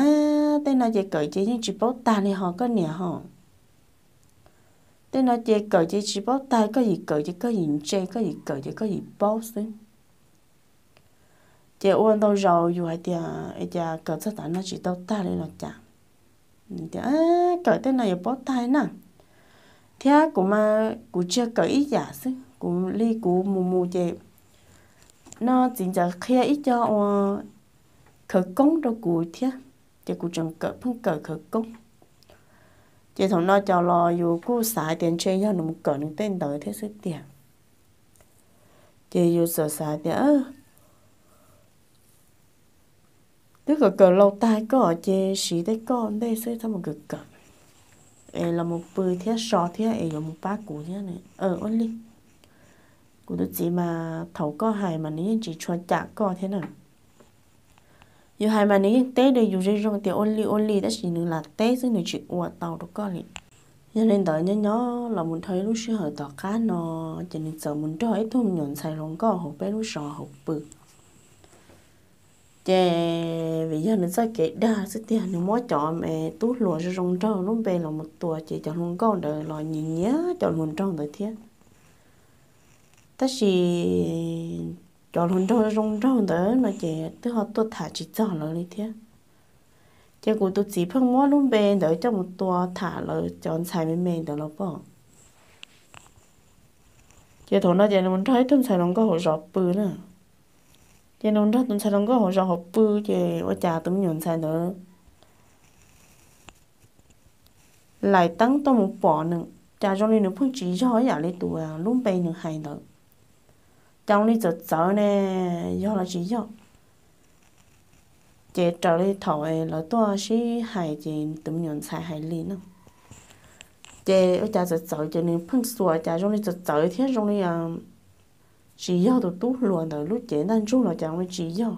tej no ces kawm ces yeej tsis paub tag li ho koj niam ho. Tej no ces kawm ces tsis paub tag, koj yim kawm ces koj yim ntse, koj yim kawm ces koj yim paub xwb. Ces ua ntau zaus yus hais tias es cas kawm txog tav no tsis tau tag li los cas? Tias kawm tej no yuav paub tag na. Thiab kuv mas kuv tsis yog kawm ib yam xwb, kuv li kuv mus mus ces no txiv ntxawm qhia ib co ua khawv koob rau kuv thiab, ces kuv tseem kawm, pheej kawm khawv koob. Ces thaum no cov los yus kuj xav hais tias ntshe yog nws mus kawm nws tej ntawd thiab xwb tiag. Ces yus txawm xav tias twb kawm kawm laus tag koj ces siv tej koj ntej xwb txhob mus kawm kawm, es los mus pw thiab so thiab es yuav mus pab kuv thiab. Ua li, kuv tus txiv mas thaum koj hais mas nws yeej tsis tshua cam koj thiab na. Yus hais mas nws yeej teb rau yus zoo zoo tias ua li ua li tab sis nws lam teb xwb nws tsis ua tau rau koj li. Yog li ntawd nyob nyob los mus dhau ib lub sij hawm tom qab no, ces nws txawm mus nrog ib tug me nyuam ntxhais hluas nkauj hauv peb lub zos hauv pw. Ces vim yog nws txoj kev dag xwb tiag, nws muab cov me tub hluas zoo zoo nraug lub npe los mus tua ces cov hluas nkauj ntawd los nyiam nyiam cov hluas nraug ntawd thiab. Tab sis cov hluas nraug zoo nraug ntawd no ces twb ho tuaj tham tsis txog lawv li thiab. Ces kuv tus txiv pheej muab lub npe ntawd coj mus tua tham lawv cov ntxhais me me ntawd los pom. Ces thaum no ces nws mus nrog ib tug ntxhais hluas nkauj hauv zos pw na. Ces nws nrog tus ntxhais hluas nkauj hauv zos hauv pw ces ua cas tus me nyuam ntxhais ntawd laim teeb tuaj mus pom nws, cas zoo li nws pheej tsis yog ib yam li tus lub npe nws hais ntawd. Cas zoo li txawv txawv ne, yog los tsis yog. Ces raws li thaum lawv tuaj sib hais ces tus me nyuam ntxhais hais li no, ces ua cas txawv txawv ces nws pheej xuas cas zoo li txawv txawv thiab zoo li tsis yog tus tub hluas ntawd lub cev ntaj ntsug los cas zoo li tsis yog.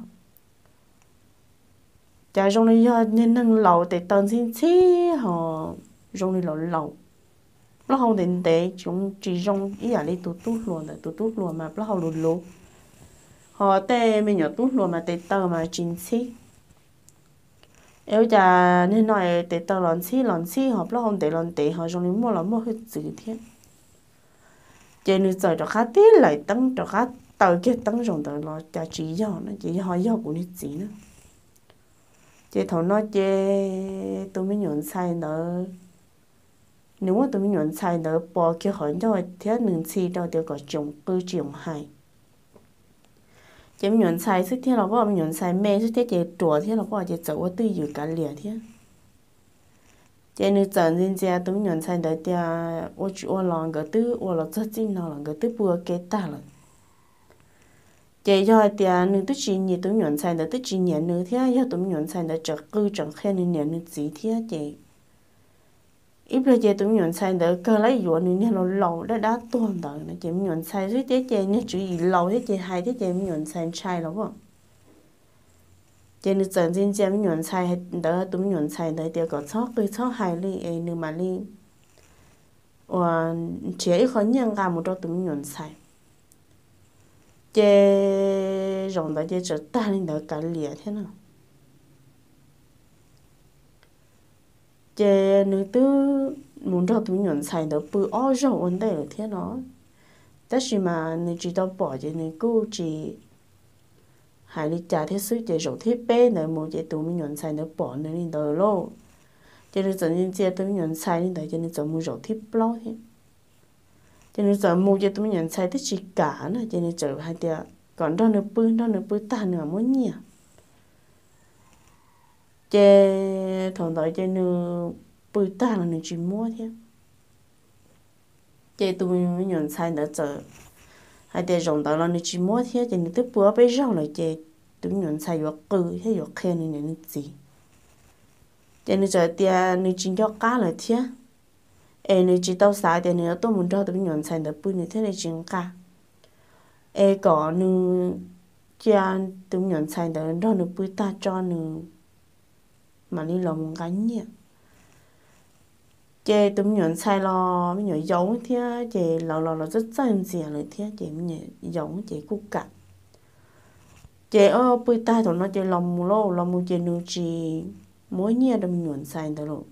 Cas zoo li yog niag neeg laus tes taw ntxhib ntxhib ho zoo li laus laus, plaub hau ntev ntev tsis zoo ib yam li tus tub hluas ntawd. Tus tub hluas mas plaub hau luv luv, ho tej me nyuam tub hluas mas tes taw mas tsis ntxhib. Es ua cas niag no tes taw los ntxhib los ntxhib ho plaub hau ntev los ntev ho zoo li muaj los muaj hwj txwv thiab. Ces nws txawm rov qab tib laim teeb rov qab taw kiag teeb zaum ntawd los cas tsis yog no ces yog ho yog kuv niag txiv na. Ces thaum no ces tus me nyuam ntxhais ntawd, nws muab tus me nyuam ntxhais ntawd pos kiag qhov ncauj thiab nws ntxhi rau tias kom tsis txhob qw tsis txhob hais. Ces me nyuam ntxhais xwb thiab los pom, me nyuam ntxhais me xwb thiab ces ruam thiab los pom ces txawm ua twj ywm kav liam thiab. Ces nws txawm ntxias ntxias tus me nyuam ntxhais ntawd tias ua tsis ua los nkawd twb ua los txog txij no los nkawd twb pw ua ke tag lawm. Ces yog hais tias nws twb tsis nyiam, tus me nyuam ntxhais ntawd twb tsis nyiam nws thiab yog tus me nyuam ntxhais ntawd tseem qw tseem qhia nws niam nws txiv thiab ces ib pliag ces tus me nyuam ntxhais ntawd kawg lawv yuav nws niag laus laus dab dab tuag ntawd no ces me nyuam ntxhais xwb thiab ces niag tswv yim laus thiab ces hais thiab ces me nyuam ntxhais ntshai los as. Ces nws txawm ntxias ntxias me nyuam ntxhais ntawd, tus me nyuam ntxhais ntawd tias kom txhob qw txhob hais li es nws mam li ua nrhiav ib qho nyiaj nqa mus rau tus me nyuam ntxhais. Ces zaum ntawd ces txawm tag li ntawd kav liam thiab no. Ces nws twb mus nrog tus me nyuam ntxhais ntawd pw ob zaug ua ntej lawm thiab no, tab sis mas nws tsis tau pom ces nws kuj tsis hais li cas thiab xwb. Ces zaum thib peb ntawd mus ces tus me nyuam ntxhais ntawd pom nws li ntawd lauj, ces nws txawm ntxias tus me nyuam ntxhais li ntawd ces nws txawm mus zaum thib plaub thiab. Ces nws txawm mus ces tus me nyuam ntxhais twb tsis kam na, ces nws txawm hais tias kom nrog nws pw, nrog nws pw tag nws mam muab nyiaj. Ces thaum ntawd ces nws pw tag los nws tsis muab thiab. Ces tus me nyuam ntxhais ntawd txawm hais tias zaum ntawd los nws tsis muab thiab ces nws twb pw ob peb zaug lawm ces tus me nyuam ntxhais yuav qw thiab yuav qhia nws niam nws txiv. Ces nws txawm tias nws tsis nco qab lawm thiab, es nws tsis tau xav tias nws yuav tuaj mus nrog tus me nyuam ntxhais ntawd pw nws thiaj li tsis nqa, es kom nws cia tus me nyuam ntxhais ntawd nrog nws pw tag tso nws mam li los mus nqa nyiaj. Ces tus me nyuam ntxhais los me nyuam yaus thiab ces lawv los los txawj txawj ntxias lawm thiab ces me nyuam yaus ces kuj kam. Ces pw tag thaum no ces los mus lauj, los mus ces nws tsis muab nyiaj rau me nyuam ntxhais ntawd lawm.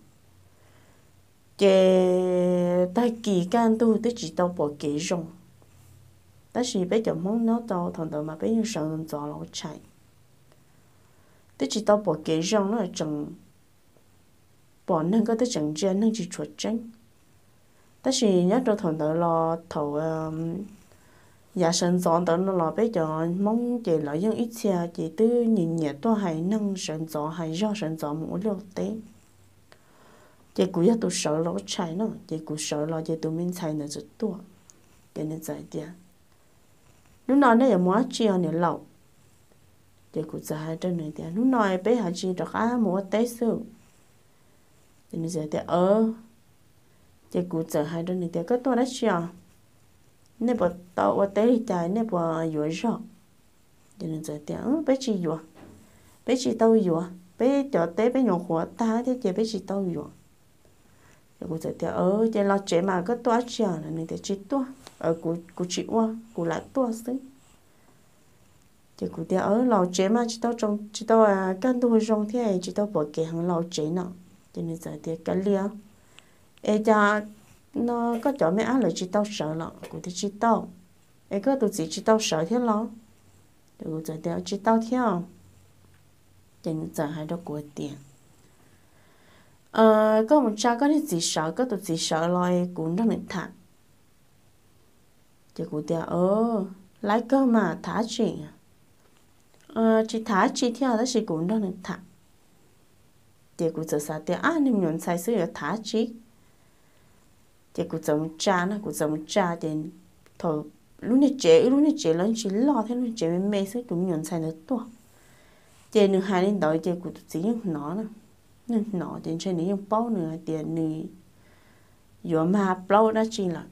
Ces tag kis kaj ntug twb tsis tau pom kev zoo, tab sis peb cov Hmoob nyob tau thaum ntawd mas peb yeej sawv ntxov los ua tshais, twb tsis tau pom kev zoo na, tseem pom neeg koj twb tseem ntsia neeg tsis tshua tseeb. Tab sis nyob rau thaum ntawd los thaum yav sawv ntxov ntawd no los peb cov Hmoob ces lawv yeej ib txhia ces twb nyiam nyiam tuaj hais neeg sawv ntxov hais zog sawv ntxov mus ua liaj ua teb. Ces kuv yog tus sawv los ua tshais no, ces kuv sawv los ces tus me ntxhais ntawd txawm tuaj. Ces nws txawm hais tias, hnub no nej yuav mus dab tsi os niam laus? Ces kuv txawm hais rau nws tias hnub no peb haj tsis rov qab mus ua teb xwb. Ces nws txawm tias, ces kuv txawm hais rau nws tias koj tuaj dab tsi os? Nej puas tau ua teb li cas nej puas yuav zog? Ces nws txawm tias peb tsis yuav, peb tsis tau yuav, peb cov teb peb nyuam qhuav tag thiab ces peb tsis tau yuav. Ces kuv txawm tias ces los tsev mas koj tuaj dab tsi os? Nws tias tsis tuaj, kuv tsis ua, kuv lam tuaj xwb. Ces kuv tias los tsev mas tsis tau, tsis tau kaj ntug zoo thiab tsis tau pom kev heev, los tsev no. Ces nws txawm tias kav liam, es cas no koj cov me ab lawv tsis tau sawv los? Kuv tias tsis tau. Es koj tus txiv tsis tau sawv thiab los? Ces kuv txawm tias tsis tau thiab. Ces nws txawm hais rau kuv tias koj mus tsa koj niag txiv sawv, koj tus txiv sawv los kuv nrog nws tham. Ces kuv tias laib kawg mas tham dab tsi? Tsis tham dab tsi thiab tab sis kuv nrog nws tham. Ces kuv txawm xav tias ab, niag me nyuam ntxhais xwb yuav tham dab tsi? Ces kuv txawm mus tsa na, kuv txawm mus tsa ces thaum lub niag tsev, wb lub niag tsev los tsis loj thiab, lub niag tsev me me xwb, tus me nyuam ntxhais ntawd tuaj. Ces nws hais li ntawd ces kuv tus txiv yeej hnov na, yeej hnov ces ntshe nws yeej paub nws hais tias nws yuav mag plaub dab tsi lawm.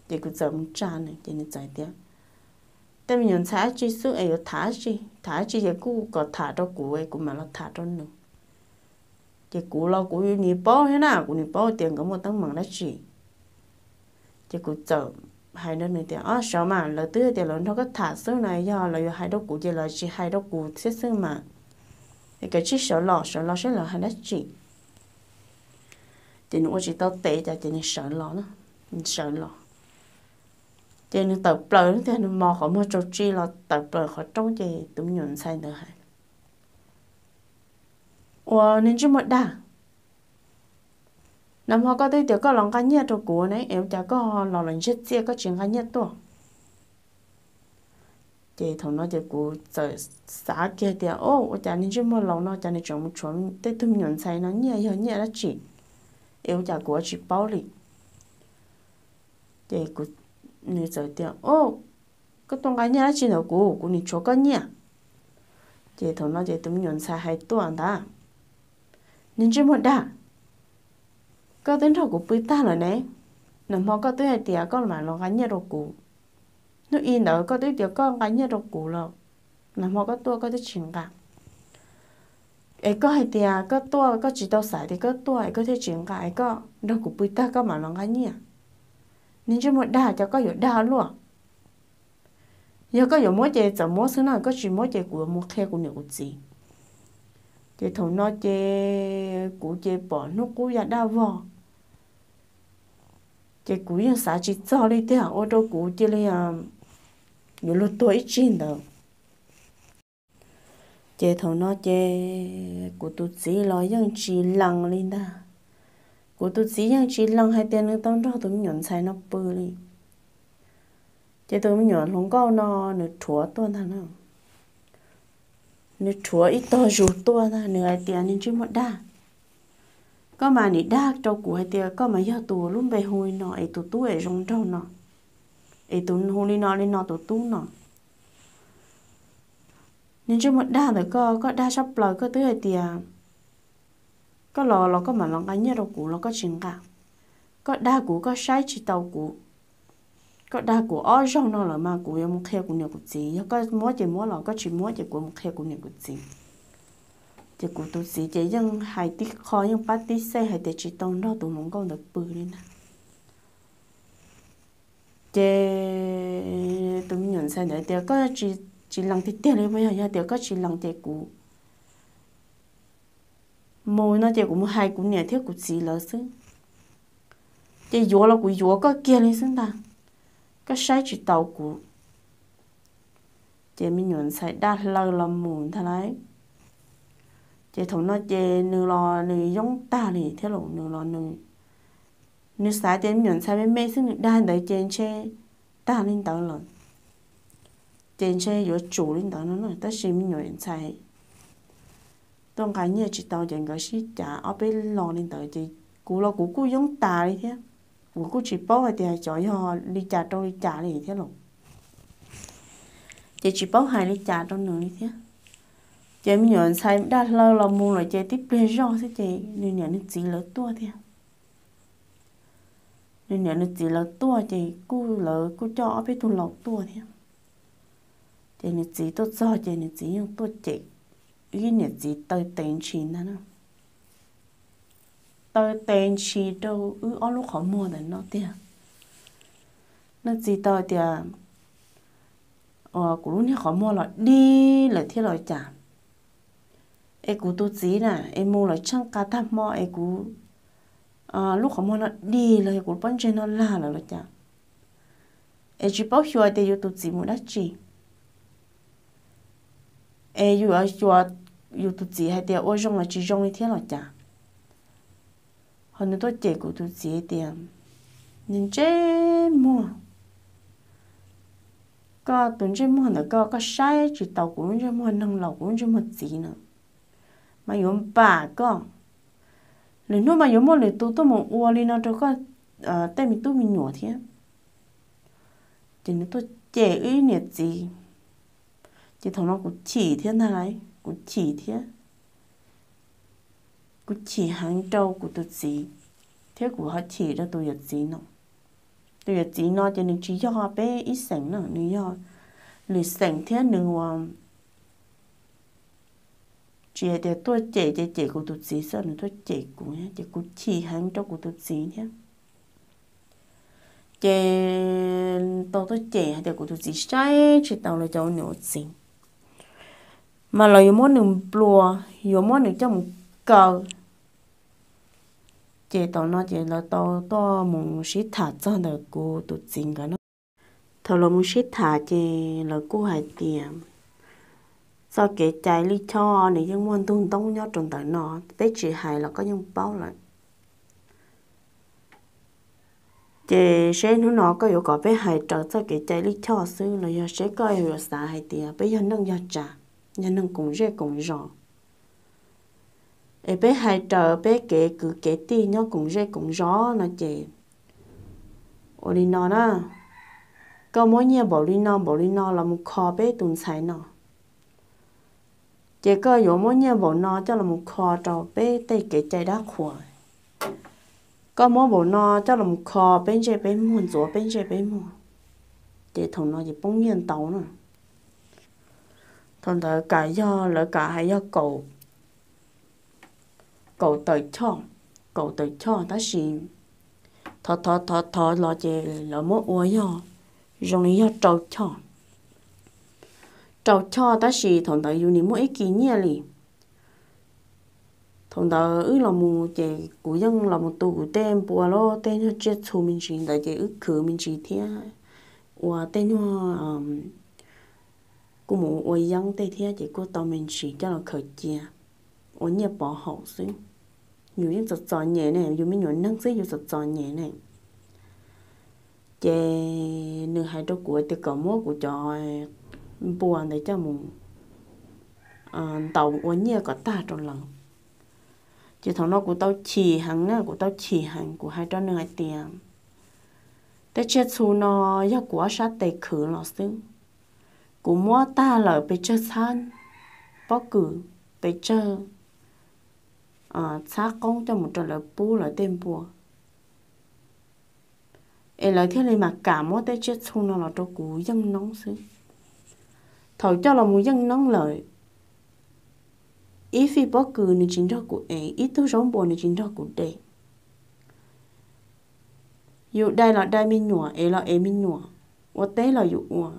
Ces kuv txawm mus tsa nws ces nws txawm tias, tej me nyuam ntxhais dab tsi xwb es yuav tham dab tsi, tham dab tsi ces kuj kom tham rau kuv es kuv mam los tham rau nws. Ces kuv los kuv nim paub thiab na, kuv nim paub tias nkawd muaj teeb meem dab tsi. Ces kuv txawm hais rau nws tias, o, sawv mas, lawv twb tias lawv nrog koj tham xwb na, yog lawv yuav hais rau kuv ces lawv tsis hais rau kuv thiab xwb mas. Es kav tsij sawv los, sawv los saib lawv hais dab tsi. Ces nws ua tsis tau tes cas ces nws sawv los, nws sawv los. Ces nws tawm plaws tiag, nws mos qhov muag tsaus tsi los tawm plaws qhov rooj ces tus me nyuam ntxhais ntawd hais, ua, niag ntsej muag dag, nag hmo koj twb tias koj los nqa nyiaj rau kuv ne, es ua cas koj los lawm ntsiag txiaj koj tsis nqa nyiaj tuaj? Ces thaum no ces kuv txawm xav kiag tias, o, ua cas niag ntsej muag laus no cas nws tseem mus tshuav tej tug me nyuam ntxhais no nyiaj, yog nyiaj dab tsi es ua cas kuv tsis paub li. Ces nws txawm tias, o, koj tuaj nqa nyiaj dab tsi ntawm kuv, kuv nim tshuav koj nyiaj. Ces thaum no ces tus me nyuam ntxhais hais tuaj ntag, niag ntsej muag dag, koj twb nrog kuv pw tag lawm ne, nag hmo koj twb hais tias koj mam los nqa nyiaj rau kuv. Hnub i ntawd koj twb tias koj nqa nyiaj rau kuv los, nag hmo koj tuaj koj twb tsis nqa. Es koj hais tias koj tuaj, koj tsis tau xav tias koj tuaj es koj thiaj tsis nqa, es koj nrog kuv pw tag koj mam los nqa nyiaj. Niag ntsej muag dag, cas koj yuav dag luaj? Yog koj yuav muab ces txawm muab xwb na, koj tsis muab ces kuv yuav mus qhia kuv niam kuv txiv. Ces thaum no ces kuv ces pom hnub qub ya daj vog, ces kuv yeej xav tsis txog li tiag, ua rau kuv cia li yuav luag tuag ib tsig ntawd. Ces thaum no ces kuv tus txiv los yeej tsis lees li ntag. Kuv tus txiv yeej tsis lees hais tias nws tau nrog tus me nyuam ntxhais no pw li. Ces tus me nyuam hluas nkauj no nws rhuav tuaj ntag na. Nws rhuav ib tog zus tuaj ntag, nws hais tias, niag ntsej muag dag, koj mas nim dag rau kuv hais tias koj mas yog tus lub npe hu li no es tus tub es zoo nraug no, es tus hu li no li no tus tub no. Niag ntsej muag dag ntawm koj, koj dag sab plaws, koj twb hais tias koj los los koj mam los nqa nyiaj rau kuv los koj tsis nqa. Koj dag kuv, koj saib tsis taus kuv. Koj dag kuv ob zaug no lawm mas kuv yuav mus qhia kuv niam kuv txiv, yog koj muab ces muab los koj tsis muab ces kuv mus qhia kuv niam kuv txiv. Ces kuv tus txiv ces yeej hais tib qho yeej pab tib xej hais tias tsis tau nrog tus hluas nkauj ntawd pw li ntag. Ces tus me nyuam ntxhais ntawd tias, koj tsis lees tiag tiag li puas yog? Yog tias koj tsis lees ces kuv mus no ces kuv mus hais kuv niam thiab kuv txiv lawv xwb. Ces yuav los kuv yuav koj kiag li xwb ntag, koj saib tsis taus kuv. Ces me nyuam ntxhais daj hlaw los mus ntag lauj. Ces thaum no ces nws los nws yoob tag li thiab los nws los nws, nws xav tias me nyuam ntxhais me me xwb nws dag ntawd ces ntshe tag li ntawd lawm, ces ntshe yuav tsum li ntawd no na. Tab sis me nyuam ntxhais tuaj nqa nyiaj tsis tau ces nkawd sib cav ob peb lo li ntawd ces kuv los kuv kuj yoob tas li thiab. Kuv kuj tsis paub hais tias xyov yog li cas rau li cas li thiab los, ces tsis paub hais li cas rau nws li thiab. Ces me nyuam ntxhais daj hlaw los mus lawm ces tib pliag zoj xwb ces nws niam nws txiv lawv tuaj thiab. Nws niam nws txiv lawv tuaj ces kuj lawv kuj coj ob peb tug laus tuaj thiab. Ces nws txiv tuaj txog ces nws txiv yeej tuaj cem, ib niam txiv taw tes ntshis ntag na. Taw tes ntshis rau wb ob lub qhov muag ntawm no tiag. Nws txiv tau tias, kuv lub niag qhov muag los dig lawm thiab los cas? Es kuv tus txiv na, es mus lawm tsheej qa tag hmo es kuv lub qhov muag no dig los yog kuv pob ntseg no lag lawm los cas? Es tsis paub xyuas tias yus tus txiv mus dab tsi, es yus yuav xyuas yus tus txiv hais tias ua zoo los tsis zoo li thiab los cas? Ho nws tuaj cem kuv tus txiv tias, niag ntsej muag, koj tus ntsej muag ntawm koj, koj saib tsis taus kuv lub ntsej muag neeg laus, kuv lub ntsej muag txiv na, mas yuav npam koj. Lwm hnub mas yuav muaj lwm tus tuaj mus ua li no rau koj tej me tub me nyuam thiab. Ces nws tuaj cem wb niam txiv. Ces thaum no kuv chim thiab ntag lauj, kuv chim thiab. Kuv chim heev rau kuv tus txiv, thiab kuv ho chim rau tus yawm txiv no. Tus yawm txiv no ces nws tsis yog peb ib xeem no, nws yog lwm xeem thiab nws ua tsis hais tias tuaj cem ces cem kuv tus txiv xwb, nws tuaj cem kuv, ces kuv chim heev rau kuv tus txiv thiab. Ces tau tuaj cem hais tias kuv tus txiv saib tsis taus lawv cov ua niam ua txiv, mas lawv yuav muab nws nplua, yuav muab nws coj mus kaw. Ces thaum no ces lawv tau tuaj mus sib tham txog ntawm kuv tus txiv nkawd no. Thaum lawv mus sib tham ces lawv kuj hais tias txoj kev cai lij choj nws yeej muaj ntug ntoob nyob rau ntawm no, peb tsis hais los koj yeej paub lawm. Ces seb hnub no koj yuav kom peb hais raws txoj kev cai lij choj xwb los yog seb koj yuav xav hais tias peb yog neej yog tsav, yog neeg koom zej koom zos, es peb hais raws peb kev kwv kev tij nyob koom zej koom zos no ces ua li no na, koj muab nyiaj npaum li no npaum li no los mus kho peb tus ntxhais no, ces koj yuav muab nyiaj npaum no coj los mus kho rau peb tej kev cai dab qhuas. Koj muab npaum no coj los mus kho peb ntsej peb muag, ntxuav peb ntsej peb muag. Ces thaum no ces poob nyiaj ntau na. Thaum ntawd kam yog lawv kam hais yog kaum, kaum tawm choj, kaum tawm choj tab sis thov thov thov thov los ces lawv muab ua yog zoo li yog rau choj, rau choj tab sis thaum ntawd yus nim muaj ib kis nyiaj li. Thaum ntawd wb los mus ces kuv yeej los mus tu kuv tej npua los tej nyuag tsiaj txhu me ntsis ntawd ces wb khwv me ntsis thiab ua tej nyuag, kuj mus ua yeeb tej thiab ces kuj tau me ntsis coj los khaws cia ua nyiaj pov haum xwb. Yus yeej txom txom nyem ne, yus me nyuam neeg xwb yus txom txom nyem ne. Ces nws hais rau kuv tias kom muab kuv cov npua ntawd coj mus ntaus ua nyiaj kom tag rau lawv. Ces thaum no kuv tau chim heev na, kuv tau chim heev, kuv hais rau nws hais tias tej tsiaj txhu no yog kuv ob sab tes khwv los xwb. Kuv muab tag lawm pes tsawg txhab pob kws, pes tsawg txhab qoob coj mus rau lawv pub lawv tej npua, es lawv thiaj li mam kam muab tej tsiaj txhu no los rau kuv yeej noob xwb. Thaum coj los mus yeej noob lawm, ib fij pob kws nws tsis nrog kuv ev, ib tug zaub npua nws tsis nrog kuv de. Yus dai los dai me nyuam, ev los ev me nyuam, ua teb los yus ua,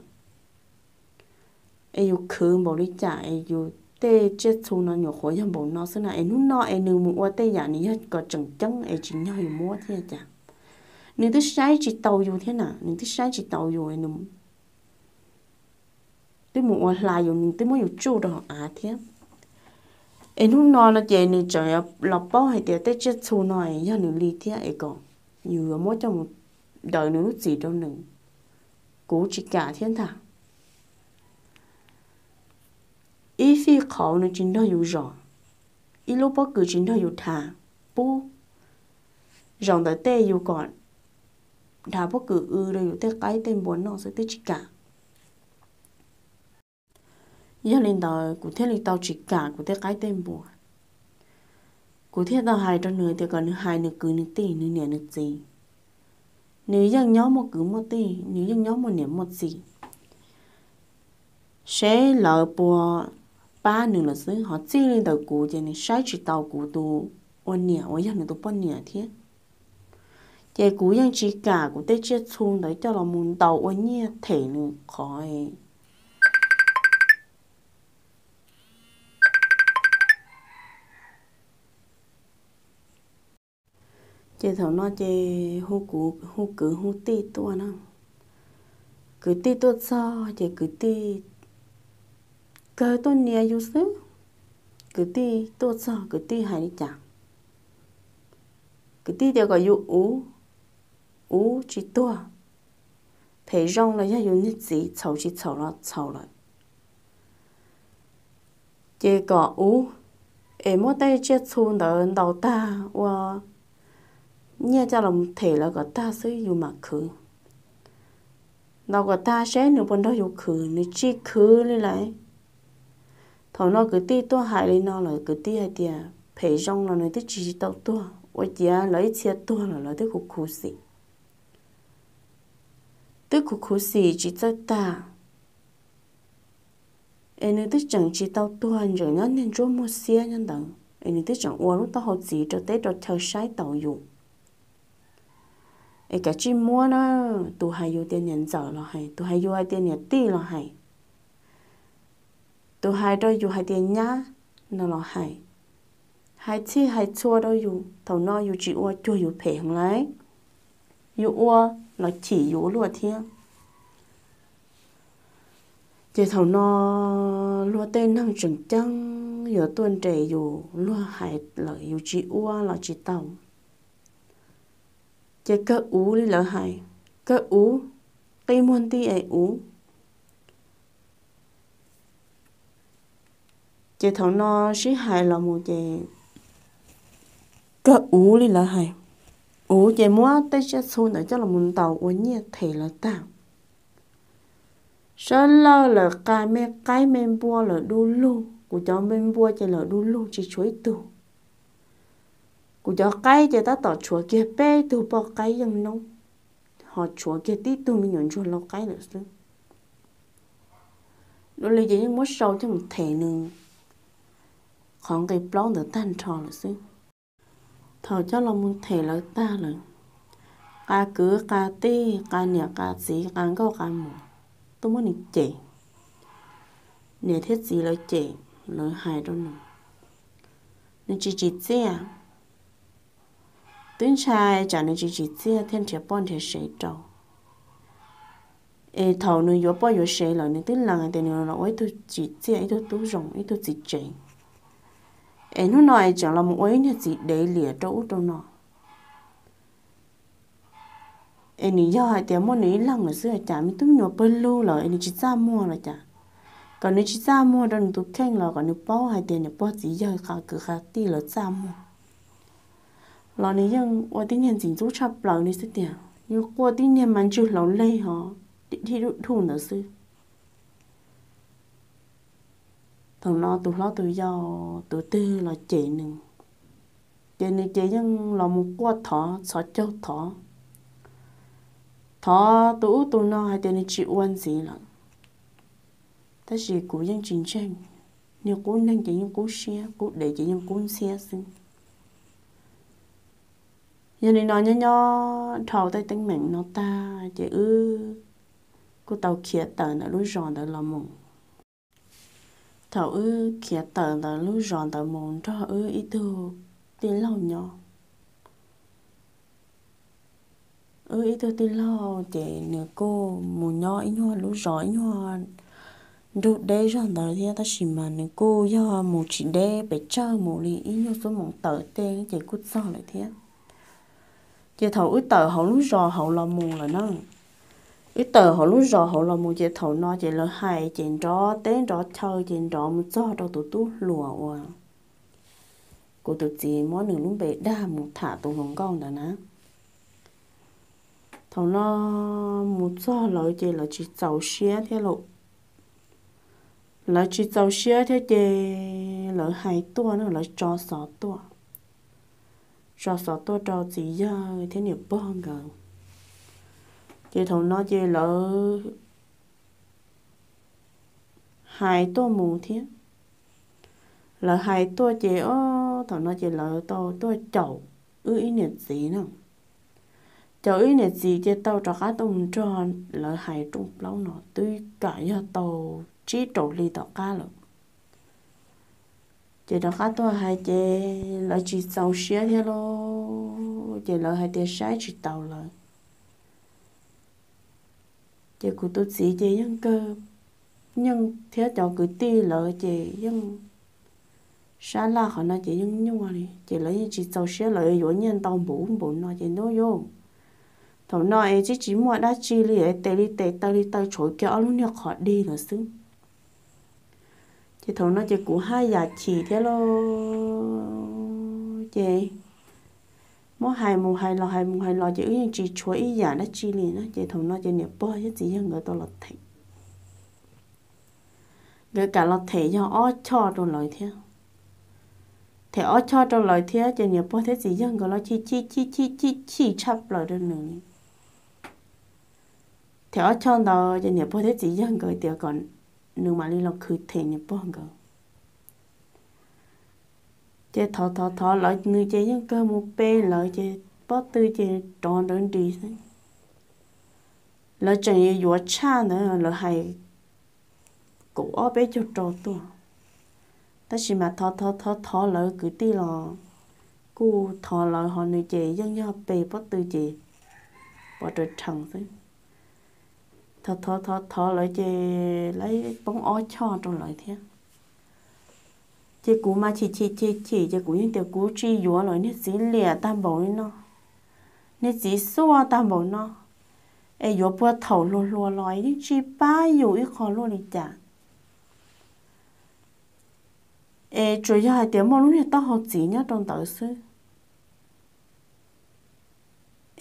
es yus khwv npaum li cas es yus tej tsiaj txhu no nyuam qhuav yog npaum no xwb na, es hnub no es nws mus ua tej yam nws yog kom tseem ceeb es tsim nyog yus muab thiab cas. Nws twb saib tsis taus yus thiab na, nws twb saib tsis taus yus, nws twb mus ua hla yus, nws twb muab yus tsuj rau hauv av thiab. Es hnub no no ces nws tseem los paub hais tias tej tsiaj txhu no es yog nws li thiab es kom yus yuav muab coj mus daws nws lub txim rau nws. Kuv tsis kam thiab ntag. Ib fij qhauv nws tsis nrog yus zom, ib lub pob kws tsis nrog yus dhav pub, zaum ntawm tej yus kom dhav pob kws w rau yus tej qaib tej npua noj xwb twb tsis kam. Yog li ntawd kuv thiaj li tau tsis kam kuv tej qaib tej npua. Kuv thiaj tau hais rau nws tias kom nws hais nws kwv nws tij, nws niam nws txiv. Nws yeej nyob muaj kwv muaj tij, nws yeej nyob muaj niam muaj txiv, seb lawv puas pab nws lawm xwb. Ho txij li ntawm kuv ces nws saib tsis taus kuv tus ua niam uas yog nws tus poj niam thiab. Ces kuv yeej tsis kam kuv tej tsiaj txhu ntawd coj los mus ntaus ua nyiaj them nws qhov. Ces thaum no ces hu kwv hu tij tuaj na. Kwv tij tuaj txog ces kwv tij kawg tuaj nias yus xwb. Kwv tij tuaj txog kwv tij hais li cas? Kwv tij tias kom yus uv, uv tsis tuag, phem zoo los yog yus niag txiv txhaum tsis txhaum los txhaum lawm. Ces kom uv, es muab tej tsiaj txhu ntawd ntaus tag ua nyiaj coj los them lawv kom tag xwb yus mam khwv. Ntaus kom tag seb nws puas nrog yus khwv, nws tsis khwv li lawm. Thaum no kwv tij tuaj hais li no lawm, kwv tij hais tias phem zoo los nws twb tsis tau tuag, ua ciav lawv ib txhia tuag los lawv twb khuv khuv xim, twb khuv khuv xim tsis txawj tag. Es nws twb tseem tsis tau tuag, ntseem nyob niag ntsuab muag xiab nyob ntawd, es nws twb tseem ua lub taub hau txiv rau teb rau chaw saib taus yus. Es kav tsij muab na, tus hais yus tias niam ntxawm los hais, tus hais yus hais tias niam tij los hais, tus hais rau yus hais tias nyab no los hais, hais txhij hais txhua rau yus, thaum no yus tsis ua cuag yus phem heev lawm, yus ua los chim yus ua luaj thiab. Ces thaum no luag tej neeg tseem ceeb yuav tuaj nres yus, luag hais lawm yus tsis ua los tsis tau. Ces kawg uv li lawv hais, kawg uv, qi muag nti es uv. Ces thaum no sib hais los mus ces kawg uv li lawv hais, uv ces muab tej tsiaj txhu ntawd coj los mus ntaus ua nyiaj them lawv tag. Sawv lawj lawm, qa me qaib me npua lawm du lug, kuv cov me npua ces lawm du lug tsis tshuav ib tug. Kuv cov qaib ces tab tom tshuav kiag peb tug poj qaib yeej noob, ho tshuav kiag tib tug me nyuam ntsuag lau qaib lawm xwb. Dua li ces yeej muab sau coj mus them nws qhov nqi plaub ntawd tag nrho lawm xwb. Thaum coj los mus them lawv tag lawm, qa kwv qa tij, qa niam qa txiv, qa nkauj qa muam tuaj muab nws cem. Niam thiab txiv lawv cem, lawv hais rau nws, nws tsis tsim txiaj. Twb ntshai tsam nws tsis tsim txiaj thiaj nrhiav poj nrhiav sev rau. Es thaum nws yuav poj yuav sev lawm nws twb lees tias nws los ua ib tug tsim txiaj, ib tug tub zoo, ib tug txiv tsev. Es hnub no es tseem los mus ua ib niag txiv dev liam rau ub rau no. Es nws yog hais tias muaj nws ib leeg lawm xwb cas me tub me nyuam pawg lug lawm es nws tsis txaj muag los cas. Kom nws tsis txaj muag rau nws tus kheej los kom nws paub hais tias niam pog txiv yawg qa kwv qa tij lawv txaj muag. Los nws yeej ua tib niag ntxim ntxub tshaj plaws li xwb tiag, yeej quaj tib niag mas ntswg hlaus leg ho dhib dub dhuj ntawd xwb. Thaum no tus hlob tus yau tus twg los cem nws, ces nws ces yeej los mus quaj thov txhos caug thov, thov tus ub tus no hais tias nws tsis ua ntxiv lawm. Tab sis kuv yeej tsis ntseeg, niag qub neeg ces yeej qub siab, qub dev ces yeej qub ntxhiab xwb. Yog li no nyob nyob dhau tej teeb meem no tag ces wb kuj tau khiav tawm ntawm lub zos ntawd los mus. Thaum wb khiav tawm ntawm lub zos ntawd mus nrog wb ib tug tij laug nyob, wb ib tug tij laug ces nws kuj mus nyob ib nyuag lub zos ib nyuag nrug deb zog ntawd thiab, tab sis mas nws kuj yog mus tsis deb pes tsawg, mus li ib nyuag xuab moos tawm tej ces kuj txog lawm thiab. Ces thaum wb tawm hauv lub zos hauv los mus lawm na, wb tawm hauv lub zos hauv los mus ces thaum no ces lawv hais ces nrov teb nrov chaw ces nrov mus txog rau tus tub hluas uas kuv tus txiv muab nws lub npe dag mus tham tus hluas nkauj ntawd na. Thaum no mus txog lawv ces lawv tsis txaus siab thiab lauj. Lawv tsis txaus siab thiab ces lawv hais tuaj na, lawv tso xov tuaj, tso xov tuaj rau txiv yawg thiab niam pog nkawd. Ces thaum no ces lawv hais tuaj mus thiab. Lawv hais tuaj ces ob thaum no ces lawv tau tuaj caum wb ib niam txiv na. Caum wb ib niam txiv ces tau rov qab tuaj mus nrog lawv hais rooj plaub no twb kam yog tau tsib rau hli tom qab lawm. Ces rov qab tuaj hais ces lawv tsis txaus siab thiab lauj, ces lawv hais tias saib tsis taus lawv. Ces kuv tus txiv ces yeej kawg, yeej thiab cov kwv tij lawv ces yeej sab laj qhov no ces yeej nyuaj li, ces lawv yeej tsis txaus siab, lawv yuav nyiaj ntau npaum ub npaum no ces ntuj yuav, thaum no es twb tsis muaj dab tsi li, tes li tes taw li taw tshuav kiag ob lub niag qhov dig lawm xwb. Ces thaum no ces kuv haj yam chim thiab lauj, ces muab hais mus hais los hais mus hais los ces wb yeej tsis tshuav ib yam dab tsi li na. Ces thaum no ces niam pog thiab txiv yawg nkawd tau los them. Nkawd kam los them yog ob choj rau lawv thiab. Them ob choj rau lawv thiab ces niam pog thiab txiv yawg nkawd los chim chim chim chim chim chim tshaj plaws rau nws li. Them ob choj ntawd ces niam pog thiab txiv yawg nkawd tias kom nws mam li los khwv them niam pog nkawd. Ces thov thov thov lawv, nws ces yeej kawg mus pe lawv ces pob tw ces rov nrawv nris xwb. Lawv tseem yuav tshaj ntawd lawv hais kaum ob peb caug rau tuaj. Tab sis mas thov thov thov thov lawv kwv tij los kuj thov lawv, ho nws ces yeej yog pe pob tw ces pov raws rhees xwb. Thov thov thov thov lawv ces lawv poob ob choj rau lawv thiab. Ces kuv mas chim chim chim chim ces kuv yeej tias kuv tsis yuav lawm, niag txiv liam tag npaum li no, niag txiv xuaj tag npaum no, es yuav puag thaum hluas hluas los yeej tsis pab yus ib qho luaj li cas. Es tsuas yog hais tias muaj lub niag taub hau txiv nyob rau ntawd xwb.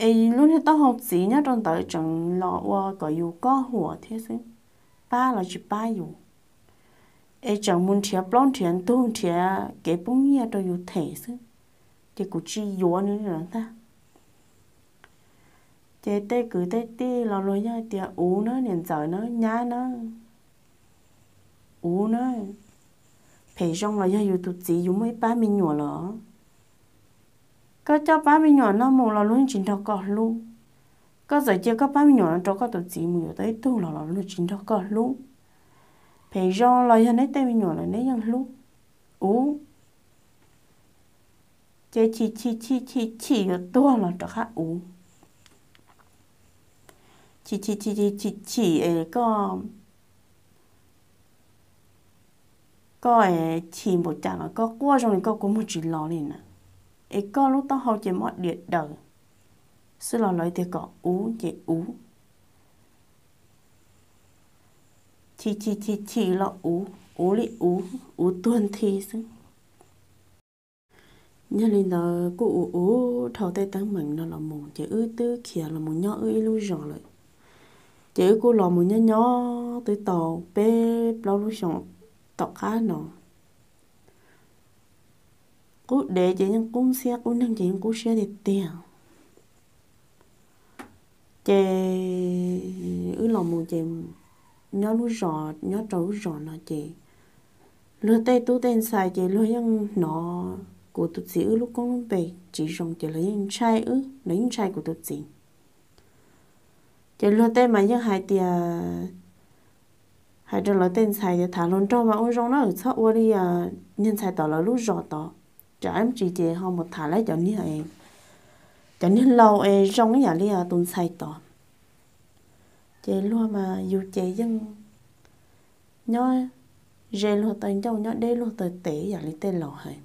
Es lub niag taub hau txiv nyob rau ntawd tseem los ua kom yus kob huam thiab xwb, pab los tsis pab yus. Es tseem mus nrhiav plaub nrhiav ntug nrhiav kev poob nyiaj rau yus them xwb. Ces kuv tsis yuav nws lawm ntag. Ces tej kwv tej tij los luag yeej tias, uv na, niam ntxawm na, nyab na, uv na, phem zoo los yog yus tus txiv yus muaj ib pab me nyuam los. Koj coj pab me nyuam no mus los luag yeej tsis nrog koj hlub. Koj txawm cia koj pab me nyuam no rau koj tus txiv mus yuav tau ib tug los los luag tsis nrog koj hlub. Phem zoo los yog neb tej me nyuam lawm neb yeej hlub. Uv. Ces chim chim chim chim chim yuav tuag los rov qab uv. Chim chim chim chim chim chim es koj, koj chim npaum cas los koj quaj zoo li koj kua muag tsis los li na. Es koj lub taub hau ces mob diav daws xwb los lawv tias kom uv ces uv. Chim chim chim chim los uv, uv li uv, uv tuag nthi xwb. Yog li ntawd kuj uv uv dhau tej teeb meem no los mus ces wb twb khiav los mus nyob wb ib lub zos lawm. Ces wb kuj los mus nyob nyob twb tau peb plaub lub xyoos tom qab no. Qub dev ces yeej qub siab, qub neeg ces yeej qub siab tiag tiag. Ces wb los mus ces nyob lub zos, nyob rau lub zos no ces luag tej tub tej ntxhais ces luag yeej hnov kuv tus txiv wb lub koob lub npe tsis zoo ces lawv yeej ntshai wb, lawv yeej ntshai kuv tus txiv. Ces luag tej mas yeej hais tias, hais rau lawv tej ntxhais tias tham hluas nraug mas ua zoo na, txhob ua li niag ntxhais tom lawv lub zos tod, tsam ib ntsis ces ho mus tham lawv cov niag, cov niag laus es zoo ib yam li tus ntxhais tod. Ces luag mas yus ces yeej nyob ze luag taw ncauj nyob deb luag taw tes ib yam li tej laus hais.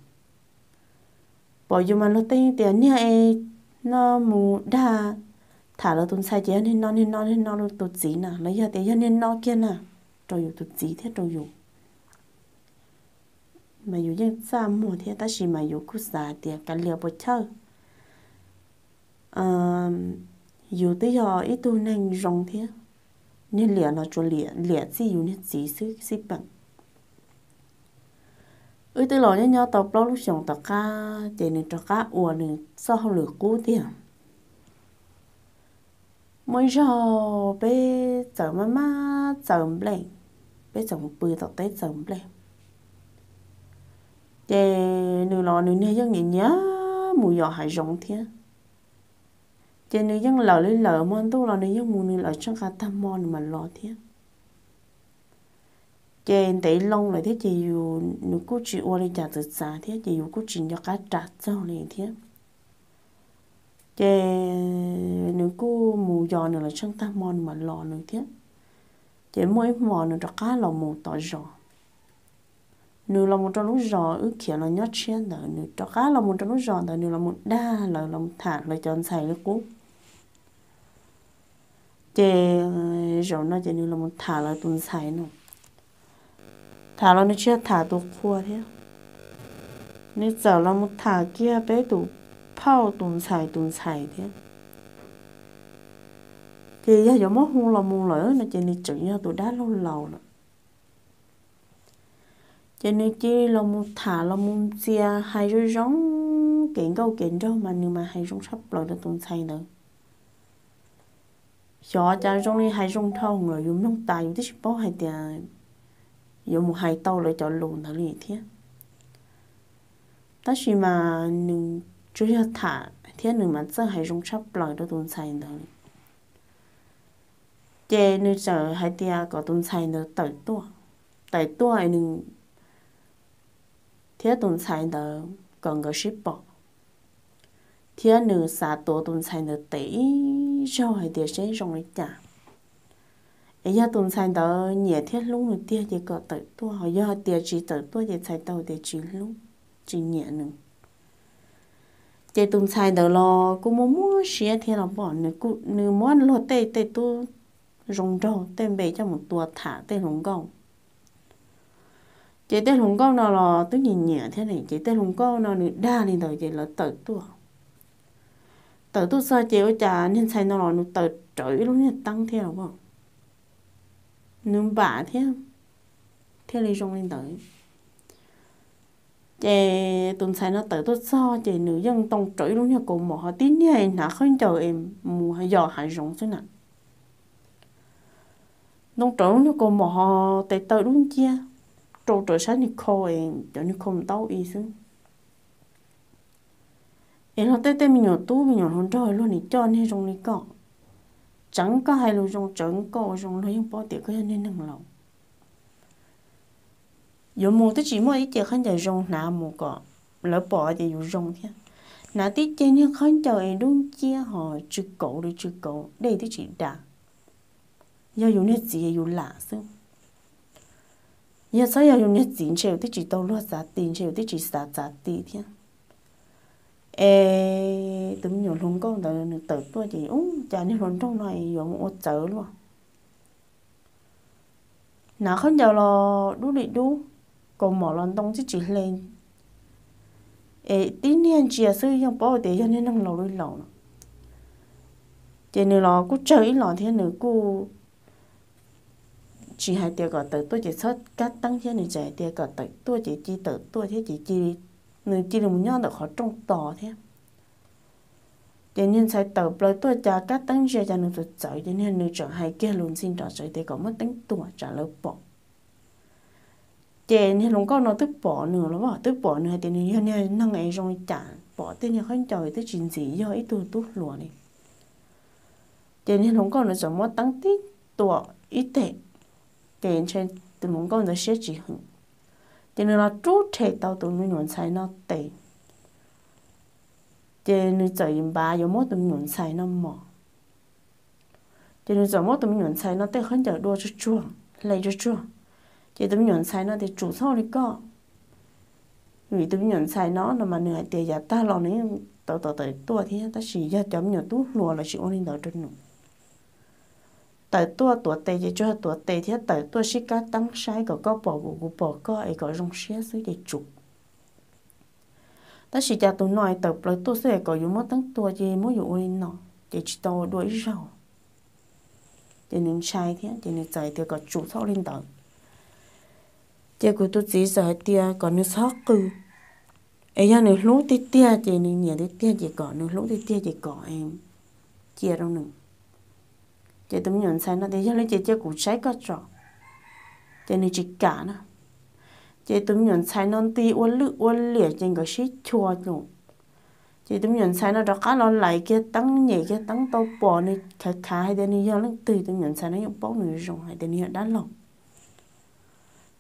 Pom yus mas luag tej yeej tias niag es no mus dag tham lawv tus ntxhais ces yog niag no niag no niag no tus txiv na, los yog tias yog niag no kiag na, rau yus tus txiv thiab rau yus. Mas yus yeej txaj muag thiab tab sis mas yus kuj xav tias kav liam puas chawj. Yus twb yog ib tug neeg zoo thiab, niag liam los tsuas liam txij yus niag txiv xwb xij peem. Wb twb los nyob nyob tau plaub lub xyoos tom qab ces nws rov qab ua nws txoj hauj lwm qub tiag. Muaj ib zaug peb txawm maj maj txaws nplej, peb txawm mus pw tom teb txaws nplej. Ces nws los nws niag yeej nyiam nyiam mus yos hav zoov thiab. Ces nws yeej lawm li lawm hmo ntuj los nws yeej mus, nws lawv tsheej qa tag hmo nws mam los thiab. Ces ntev loo lawm thiab ces yus, nws kuj tsis ua li cas txawv txav thiab ces yus kuj tsis nco qab ras txog li thiab. Ces nws kuj mus yos nws lawv tsheej tag hmo nws mam los nws thiab. Ces muaj ib hmos nws rov qab los mus tom zos. Nws los mus rau lub zos wb khiav los nyob tshiab ntawd, nws rov qab los mus rau lub zos ntawd, nws los mus dag lawv, los mus tham lawv cov ntxhais li qub. Ces zaum no ces nws los mus tham lawv tus ntxhais no. Tham los nws tsis yog tham tus qhua thiab, nws txawm los mus tham kiag peb tus thauj tus ntxhais tus ntxhais thiab. Ces yog yuav muab hu los mus lawm no ces nws tseem yog tus dab laug laus lawm. Ces nws cia li los mus tham los mus ntxias hais zoo zoo, kev nkauj kev nraug mas nws mas hais zoo tshaj plaws rau tus ntxhais ntawd. Xyov cas zoo li hais zoo dhau lawm yus mloog tas yus twb tsis paub hais tias yuav mus hais tau lawv cov lus ntawd li thiab. Tab sis mas nws tsuas yog tham thiab nws mas txawj hais zoo tshaj plaws rau tus ntxhais ntawd. Ces nws txawm hais tias kom tus ntxhais ntawd tawm tuaj, tawm tuaj es nws thiab tus ntxhais ntawd kom nkawd sib pom, thiab nws xav tuav tus ntxhais ntawd tes ib zaug hais tias seb zoo li cas. Es yog tus ntxhais ntawd nyiam thiab hlub nws tiag ces kom tawm tuaj, ho yog hais tias tsis tawm tuaj ces txhais tau tias tsis hlub, tsis nyiam nws. Ces tus ntxhais ntawd los kuj muaj muaj siab thiab los pom nws, nws muab luag tej tej tub zoo nraug tej npe coj mus tua tham tej hluas nkauj. Ces tej hluas nkauj no los twb nyiam nyiam thiab ne, ces tej hluas nkauj no nws dag li ntawd ces lawv tawm tuaj. Tawm tuaj txog ces ua cas niag ntxhais no los nws tawm rawv ib lub niag teeb thiab los pom, nws npam thiab, thiaj li zoo li ntawd. Ces tus ntxhais no tawm tuaj txog ces nws yeej ntoo rawv ib lub niag kaus mom ho tib niag hnav khaub ncaws es mus yos hav zoov xwb na. Ntoo rawv lub niag kaus mom ho tes taw dub nciab rau rau sab niag khau es cov niag khau ntaub i xwb. Es luag tej tej me nyuam tub me nyuam hluas nraug luag nim coj niag zoo li koj, tseev koj hais lus zoo, tseev koj ua zoo, luag yeej paub tias koj yog niag neeg laus. Yuav mus twb tsis muaj ib ce khaub ncaws zoo hnav mus kom lawv pom ces yus zoo thiab. Hnav tib ce niag khaub ncaws es dub nciab ho tsw kauv li tsw kauv, dej twb tsis da. Yog yus niag txiv yus lam xwb. Yog txhob yog yus niag txiv ntshe yus twb tsis tau luag txav ti, ntshe yus twb tsis xav txav ti thiab. Es tus me nyuam hluas nkauj ntawd nws tawm tuaj ces ub cas niag hluas nraug no yuav mus ua txawv luaj. Hnav khaub ncaws los dub li dub, kaus mom los ntoo tib tsis hle, es tib niag ntsia xwb yeej paub tias yog niag neeg laus li laus no. Ces nws los kuj tsawg ib los thiab nws kuj tsis hais tias kom tawm tuaj ces txhob kab teeb thiab, nws txawm hais tias kom tawm tuaj ces cia tawm tuaj thiab ces nws cia li mus nyob ntawm qhov rooj tos thiab. Ces niag ntxhais tawm plaws tuaj cas kab teeb ntsia cas nws txawm txawv ces niag nws tseem hais kiag lus ntxhi nrov txawv tias kom muab teeb tuam tsam lawv pom. Ces niag hluas nkauj no twb pom nws los, twb pom nws hais tias nws yog niag neeg es zoo li cas, pom tej niag khaub ncaws twb tsis ntxim yog ib tug tub hluas li. Ces niag hluas nkauj no txawm muab teeb tib tuam ib teg, ces ntshe tus hluas nkauj ntawd siab tsis hwm, ces nws los rub rhe tau tus me nyuam ntxhais no tes. Ces nws txawm npav yuav muab tus me nyuam ntxhais no mos. Ces nws txawm muab tus me nyuam ntxhais no tej khaub ncaws dua tsuag tsuag, hle tsuag tsuag. Ces tus me nyuam ntxhais no tias tsum txhob li koj, vim tus me nyuam ntxhais no no mas nws hais tias yav tag los nws yeej tawm tom tawm tuaj thiab, tab sis yog cov me nyuam tub hluas los tsis ua li ntawd rau nws. Tawm tuaj tuav tes ces tsuas tuav tes thiab tawm tuaj sib kab teeb saib kom koj pom kuv kuv pom koj es kom zoo siab xwb ces tsum. Tab sis cas tus no tawm plaws tuaj xwb es kom yuav muab teeb tua ces muab yuav ua li no, ces tsis tau ua dua ib zaug. Ces nws ntshai thiab ces nws txawm hais tias kom tsum txhob ua li ntawd. Ces kuv tus txiv txawm hais tias kom nws txhob qw, es yog nws hlub tiag tiag ces nws nyiam tiag tiag ces kom, nws hlub tiag tiag ces kom cia rau nws. Ces tus me nyuam ntxhais no tias yog li ces cia kuv saib koj tso. Ces nws tsis kam na. Ces tus me nyuam ntxhais no nti ua lwj ua liam ces nkawd sib chua lawm. Ces tus me nyuam ntxhais no rov qab los lais kiag teeb, nyem kiag teeb tau pom nws khav khav hais tias nws yog leej twg, tus me nyuam ntxhais no yeej paub nws zoo hais tias nws yog dab laug.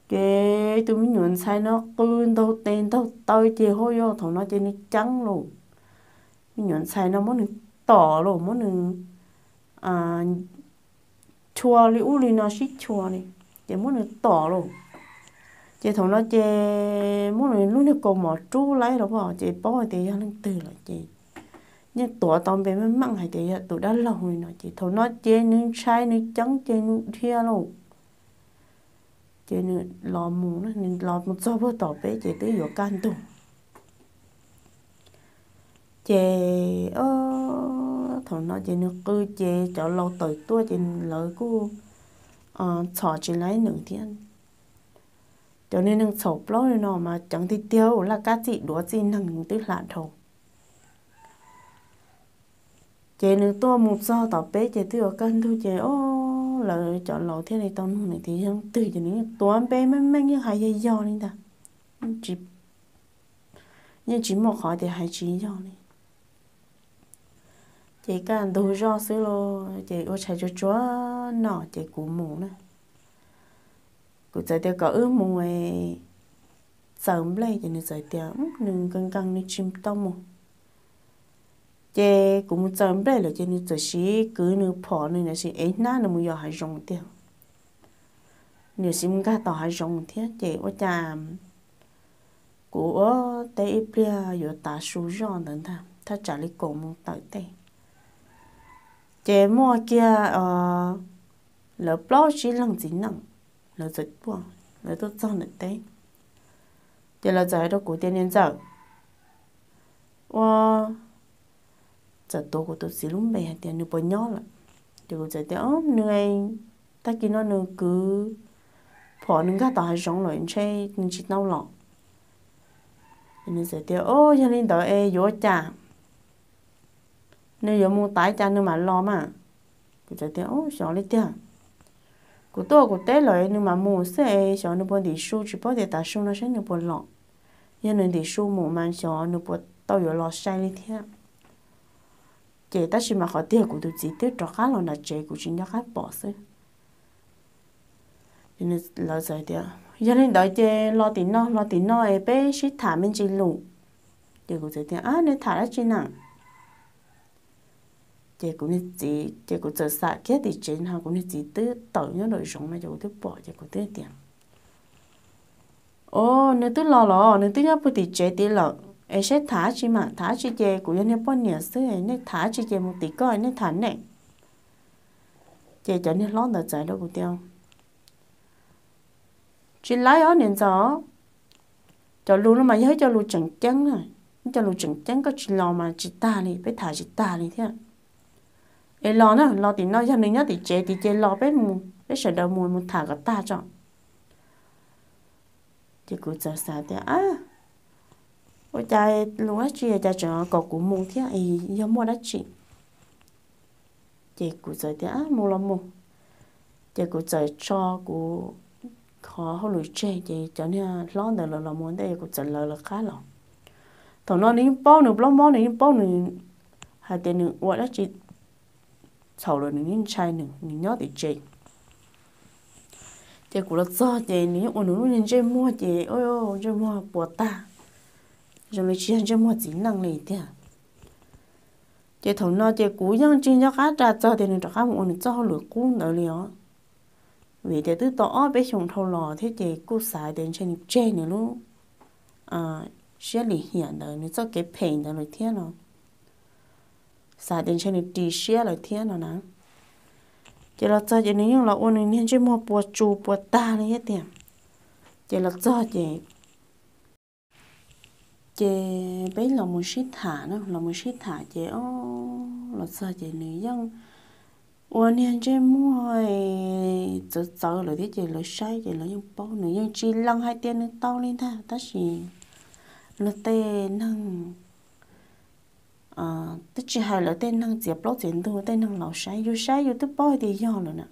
Ces tus me nyuam ntxhais no qw ntaug tes ntaug taw ces hauj yog thaum no ces nws ceeb lauj. Me nyuam ntxhais no muab nws tom lauj, muab nws chua li ub li no sib chua li, ces muab nws tom lauj. Ces thaum no ces muab nws lub niag kaus mom rub laib los pom ces paub hais tias yog leej twg lawm ces yeej tuav tau npe meej meej hais tias yog tus dab laug li no. Ces thaum no ces nws ntshai nws ceeb ces nws dhia lauj. Ces nws los mus, nws los mus txog puag tom peb ces twb yuav kaj ntug. Ces thaum no ces nws qw ces cov laus tawm tuaj ces lawv kuj txhom tsis laib nws thiab. Cov niag neeg txhaum plaub li no mas ceev tiag tiag, laj kab txij duav txij neeg twb hla dhau. Ces nws tuaj mus txog tom peb ces twb yuav kaj ntug ces o, lawv cov laus thiaj li tau nug nws tias yog leej twg ces nws yeej tuav npe meej meej yeej hais yog yog li ntag, yeej tsis muaj qhov tias hais tsis yog li. Ces kaj ntug zoj xwb los ces ua tshais tsuag tsuag no ces kuv mus na. Kuv txawm tias kom wb mus txaws nplej ces nws txawm tias nws nkees nkees nws tsis tau mus. Ces kuv mus txaws nplej lawm ces nws txawm siv kwv nws phom nws niam siv ev hnab nws mus yos hav zoov tiag. Niam siv mus nkag tom hav zoov thiab ces ua cas kuv ua teb ib pliag yuav tav su zoj ntawd ntag thaj tsam li kaum moos tawm tej. Ces muaj kiag lawv plaub tsib leeg txiv neej, lawv txawm tuaj, lawv tuaj txog ntawm teb. Ces lawv txawm hais rau kuv tias niam ntxawm, ua txawm tuav kuv tus txiv lub npe hais tias nws puas nyob lawm. Ces kuv txawm tias o nws, tag kis no nws kwv phom nws nkag tom hav zoov lawm ntshe nws tsis tau los. Nws txawm tias o yog li ntawd es yuav ua cas, nws yuav mus tav cas nws mam los mas. Kuv txawm tias xyov li tiag, kuv tuaj kuv teb lawm nws mam mus xwb es xyov nws puas ntim su, tsis paub tias tav su no saib nws puas los. Yog nws ntim su mus mas xyov nws puas tau yuav los sai li thiab. Ces tab sis mas qhov tiag kuv tus txiv twb rov qab los nram tsev kuv tsis nco qab pom xwb. Lawv txawm tias yog li ntawd ces los tim no, los tim no es peb sib tham me ntsis lus. Ces kuv txawm tias nej tham dab tsi na? Ces kuv niag txiv, ces kuv txawm xam kiag tim tsev no kuv niag txiv twb tawm nyob nraum zoov no ces kuv twb pom ces kuv twb tias o, nws twb los los nws twb nyob puag tim tsev tid lawm es saib tham dab tsi mas, tham dab tsi ces kuv yog niag poj niam xwb, nej tham dab tsi ces mus tim koj nej tham nej. Ces cov niag hlob ntawd txawm hais rau kuv tias tsis laib os niam ntxawm, cov lus no mas yog ib co lus tseem ceeb na, ib co lus tseem ceeb koj tsis los mas tsis tag li, peb tham tsis tag li thiab. Es los na, los tim no yog nws nyob tim tsev tid ces los peb mus, peb sawv daws mus mus tham kom tag tso. Ces kuv txawm xav tias ua cas lus dab tsi cas tseem kom kuv mus thiab, yog muaj dab tsi? Ces kuv txawm tias mus los mus. Ces kuv txawm tso kuv qhov hauj lwm tseg ces cov niag hlob ntawd lawv los mus ntej kuv txawm lawv lawv qab los. Thaum no nws yeej paub, nws plaub mob nws yeej paub nws hais tias nws ua dab tsi txhaum lawm nws yeej ntshai nws, nws nyob tim tsev. Ces kuv los txog ces nws yeej ua nws lub niag ntsej muag ces ntsej muag puas tag, zoo li tsis yog ntsej muag txiv neej li tiag. Ces thaum no ces kuv yeej tsis nco qab ras txog tias nws rov qab mus ua nws txoj hauj lwm qub ntawd li os. Vim tias twb tau ob peb xyoos dhau los thiab ces kuj xav tias ntshe nws tseg nws lub siab lim hiam ntawd, nws txoj kev phem ntawd lawm thiab no, xav tias ntshe nws ris siab lawm thiab no na. Ces los txog ces nws yeej los ua nws niag ntsej muag puas tsus puas tag li thiab tiag. Ces los txog ces ces peb los mus sib tham na, los mus sib tham ces o, los txog ces nws yeej ua niag ntsej muag txawv txawv lawm thiab ces lawv saib ces lawv yeej paub, nws yeej tsis lees hais tias nws tau li ntag tab sis luag tej neeg twb tsis hais lawv tej neeg txiav plaub txiav ntug, tej neeg laus saib yus saib yus twb paub hais tias yog lawm na.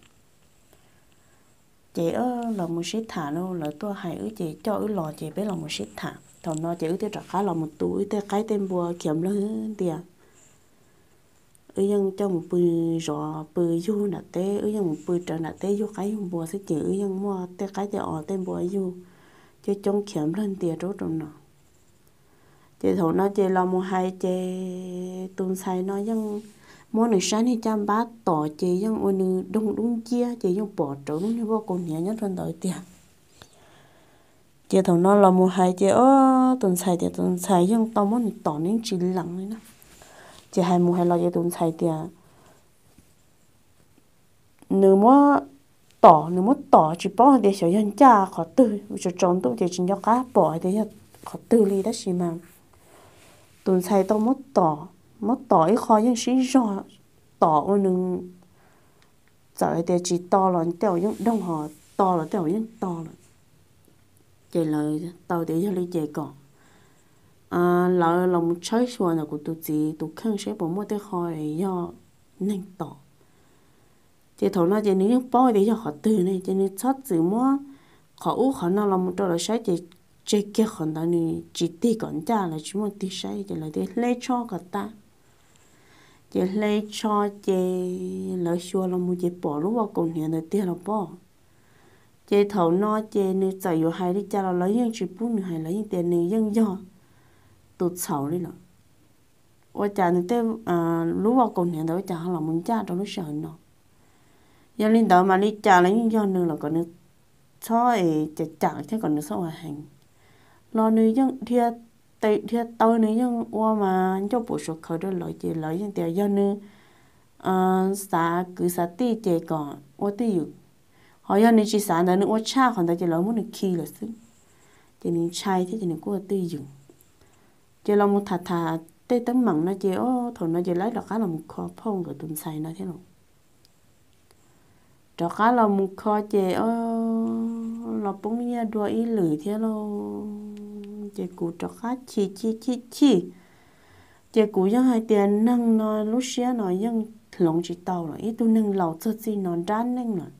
Ces los mus sib tham lauj, lawv tuaj hais wb ces coj wb los ces peb los mus sib tham. Thaum no ces wb twb rov qab los mus tu wb tej qaib tej npua khiav nplawg ntias. Wb yeej coj mus pw zov pw yug nram teb, wb yeej mus pw rawv nram teb yug qaib yug npua xwb ces wb yeej muaj tej qaib tej os tej npua yug coob coob khiav nplawg ntias rau rau no. Ces thaum no ces los mus hais ces tus ntxhais no yeej muab nws sab niag caj npab tom ces yeej ua nws doog dub nciab ces yeej pom rawv lub niag voj kaus hniav nyob rau ntawd tiag. Ces thaum no los mus hais ces o, tus ntxhais tias tus ntxhais yeej tau muab nws tom nws yeej tsis lees li na. Ces hais mus hais los ces tus ntxhais tias nws muab tom, nws muab tom tsis paub hais tias xyov yog ncaj qhov twg, tsaus tsaus ntuj ces tsis nco qab pom hais tias yog qhov twg li tab sis mas tus ntxhais tau muab tom, muab tom ib qho yeej sib zog, tom ua nws txawm hais tias tsis to los tej zaum yeej doog, ho to los tej zaum yeej to lawm. Ces lawv tau tias yog li ces kom lawv los mus tshawb xyuas ntawm kuv tus txiv tus kheej saib puas muaj tej qho yog neeg tom. Ces thaum no ces nws yeej paub tias yog qhov twg ne, ces nws txhob txwm muab qhov ub qhov no los mus rau lawv saib, ces tseg kiag qhov ntawd, nws tsis tig kom ncaj, lawv tsis muaj tig saib, ces lawv thiaj hle tsho kom tas. Ces hle tsho ces lawv xyuas los mus ces pom lub voj kaus hniav ntawd tiag los pob. Ces thaum no ces nws txawm yuav hais li cas los lawv yeej tsis pub nws hais, lawv yeej tias nws yeej yog tus txhaum li lawm. Ua cas nws tej lub voj kaus hniav ntawd ua cas ho los mus ncaj rau lub sij hawm no? Yog li ntawd mas li cas los yeej yog nws los kom nws txhob es cam cam thiab kom nws txhob ua heev. Los nws yeej dhia tes dhia taw, nws yeej ua mas ncauj puam suav khaws rau lawv, ces lawv yeej tias yog nws xav kwv xav tij ces kom ua twj ywm, ho yog nws tsis xav ntawd nws ua tshaj qhov ntawd ces lawv muab nws khi lawm xwb. Ces nws ntshai thiab ces nws kuj ua twj ywm. Ces los mus tham tham tej teeb meem no ces thaum no ces lawv rov qab los mus kho phauj nkawd tus ntxhais no thiab los rov qab los mus kho ces los poob nyiaj dua ib lwm thiab lauj. Ces kuv rov qab chim chim chim chim. Ces kuv yeej hais tias neeg no lub siab no yeej hloov tsis tau lawm, ib tug neeg laus txog txij no nrab neej lawm,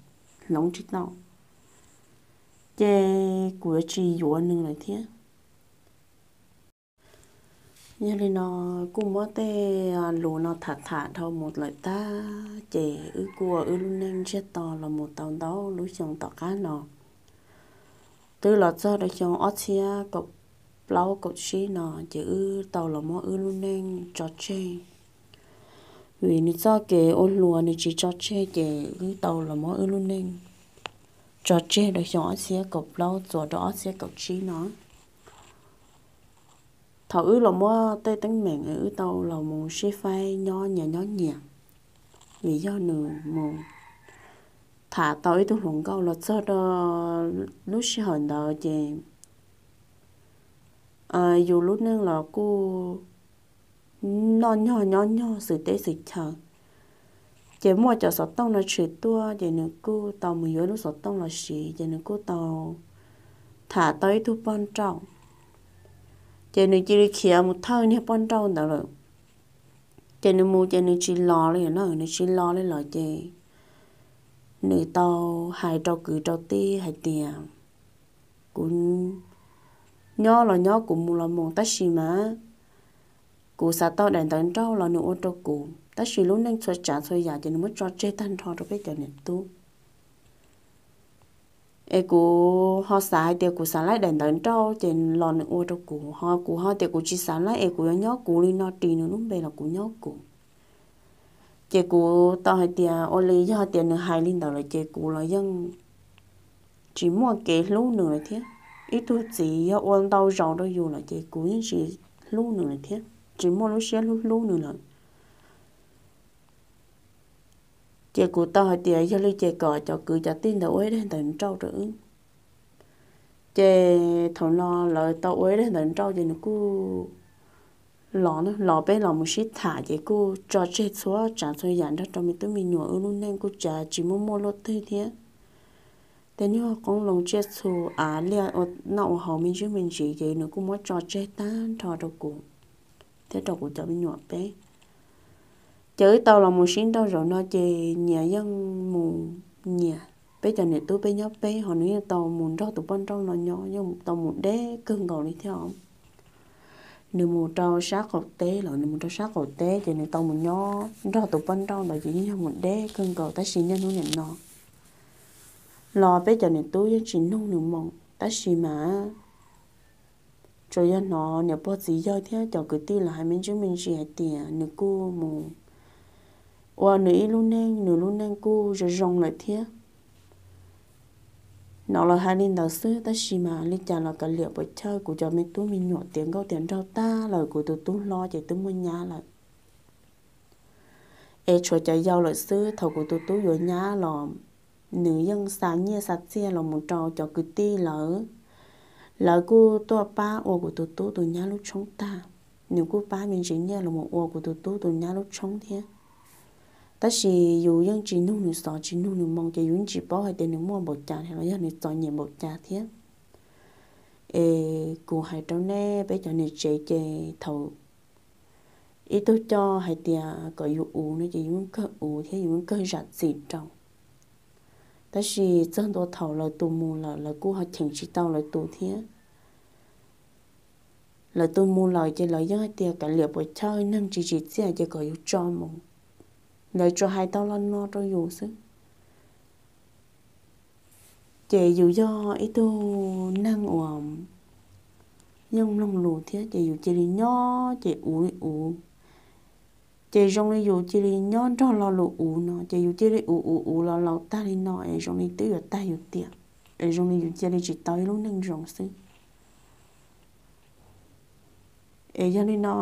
hloov tsis tau. Ces kuv yuav tsis yuav nws lawm thiab. Yog li no kuj muab tej lus no tham tham dhau mus lawm tag ces wb kuj ua wb lub neej ntsiag to los mus tau ntau lub xyoo tom qab no. Twb los txog rau xyoo ob txhiab kaum plaub kaum tsib no ces wb tau los muab wb lub neej tso tseg. Vim nws txoj kev ua hluas nws tsis tso tseg ces wb tau los muab wb lub neej tso tseg rau xyoo ob txhiab kaum plaub txuas rau ob txhiab kaum tsib no. Thaum wb los muab tej teeb meem wb tau los mus sib faib nyob nyias nyob nyias, vim yog nws mus tham tau ib tug hluas nkauj los txog rau lub sij hawm ntawd ces yus lub neej los kuj noj nyog nyob nyog xwm teb xwm chaw. Ces muaj cov xov tooj no tshwm tuaj ces nws kuj tau mus yuav ib lub xov tooj los siv ces nws kuj tau tham tau ib tug poj nrauj. Ces nws cia li khiav mus thawj niag poj nrauj ntawd lawm. Ces nws mus ces nws tsis los li na, nws tsis los li lawm ces nws tau hais rau kwv rau tij hais tias kuv nyob los nyob, kuv mus los mus, tab sis mas kuv xav tau daim ntawv nrauj los nws ua rau kuv, tab sis lub neej txhua tsav txhua yam ces nws muab tso tseg tag nrho rau peb cov niam tub. Es kuv ho xav hais tias kuv xav laib daim ntawv nrauj ces los nws ua rau kuv, ho kuv ho tias kuv tsis xav laib es kuv yuav nyob kuv li no ris nws lub npe los kuv nyob kuv. Ces kuv tau hais tias ua li yog tias nws hais li ntawd lawm ces kuv los yeej tsis muaj kev hlub nws lawm thiab. Ib tug txiv yog ua ntau zaus rau yus lawm ces kuv yeej tsis hlub nws lawm thiab, tsis muaj lub siab hlub hlub nws lawm. Ces kuv tau hais tias yog li ces kom cov kwv cov tij ntawd ua ib daim ntawv nrauj rau wb. Ces thaum no lawv tau ua ib daim ntawv nrauj ces nws kuj los, los peb los mus sib tham ces kuj tso tseg txhua tsav txhua yam nrog rau me tub me nyuam, wb lub neej kuj tsav tsis muaj muaj luaj twg thiab. Tej nyuag qoob loo tsiaj txhu av liaj ua noj ua haus me ntsis me ntsis ces nws kuj muab tso tseg tag nrho rau kuv thiab rau kuv cov me nyuam peb. Ces wb tau los mus sib nrauj zaum no ces nyias yeej mus nyias, peb cov niam tub peb nyob peb, ho nws yeej tau mus nrog tus poj nrauj no nyob, yeej tau mus deb kawg nkaus li thiab os. Nws mus rau sab qaum teb los, nws mus rau sab qaum teb ces nws tau mus nyob nrog tus poj nrauj ntawd ces yeej yog mus deb kawg nkaus, tab sis niaj hnub nim no los peb cov niam tub yeej tsis nug nws mus, tab sis mas tsuas yog hnov niam pog txiv yawg thiab cov kwv tij los hais me ntsis me ntsis hais tias nws kuj mus ua nws ib lub neej, nws lub neej kuj zoo zoo lawm thiab. Hnov lawv hais li ntawd xwb, tab sis mas li cas los kav liam puas chawj, kuv cov me tub me nyuam tiav nkauj tiav nraug tag lawm, kuv tus tub hlob ces twb muaj nyab lawm. Es tshuav cov yau lawm xwb, thaum kuv tus tub yuav nyab los nws yeej xa nyiaj xa txiaj los mus rau cov kwv tij lawv, lawv kuj tuaj pab ua kuv tus tub tus nyab lub tshoob tag. nws kuj pab me ntsis nyiaj los mus ua kuv tus tub tus nyab lub tshoob thiab. Tab sis yus yeej tsis nug nws xov tsis nug nws moo ces yus yeej tsis paub hais tias nws muaj npaum cas los yog nws txom nyem npaum cas thiab. Es kuv hais rau nej peb cov niam tsev ces thaum ib tug coj hais tias kom yus uv no ces yus yeej kawg uv thiab yus yeej kawg zam txim rau. Tab sis txog ntua thaum lawv tus mus lawm lawv kuj ho cheem tsis tau lawv tus thiab. Lawv tus mus lawm ces lawv yeej hais tias kav liam puas chawj, neeg tsis tsim txiaj ces kom yus tso mus. Lawv tsuas hais tau lo no rau yus xwb. Ces yus yog ib tug neeg uas yeej mloog lus thiab ces yus cia li nyob ces uv li uv. Ces zoo li yus cia li nyob nrog lo lus uv no ces yus cia li uv uv uv los laus tag li no es zoo li twb yuav tag yus tiam, es zoo li yus cia li tsis tau ib lub neej zoo xwb. Es yog li no,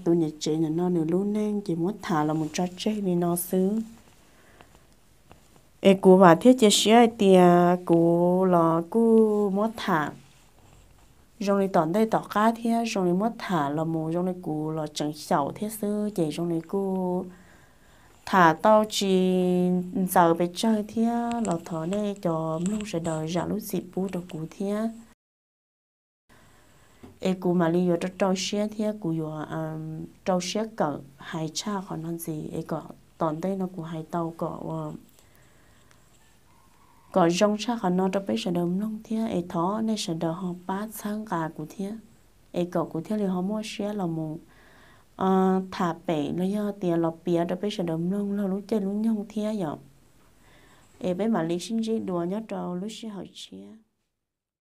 tus niam tsev ntawm no nws lub neej ces muab tham los mus tso tseg li no xwb. Es kuv vam thiab cia siab hais tias kuv los kuj muab tham zoo li tom ntej tom qab thiab zoo li muab tham los mus zoo li kuv los tseem xyaum thiab xwb ces zoo li kuj tham tau tsis ntxaws pes tsawg thiab los thov nej cov mloog sawv daws zam lub txim pub rau kuv thiab. Es kuv mam li yuav rau rau siab thiab kuv yuav rau siab kawm hais tshaj qhov no ntxiv es kom tom ntej no kuv hais tau kom ua kom zoo tshaj qhov no rau peb sawv daws mloog thiab es thov nej sawv daws ho pab txhawb nqa kuv thiab, es kom kuv thiaj li ho muaj siab los mus tham pem los yog tias los piav rau peb sawv daws mloog laug lub caij lub nyoog thiab yom. Es peb mam li sib ntsib dua nyob rau lub sij hawm tshiab.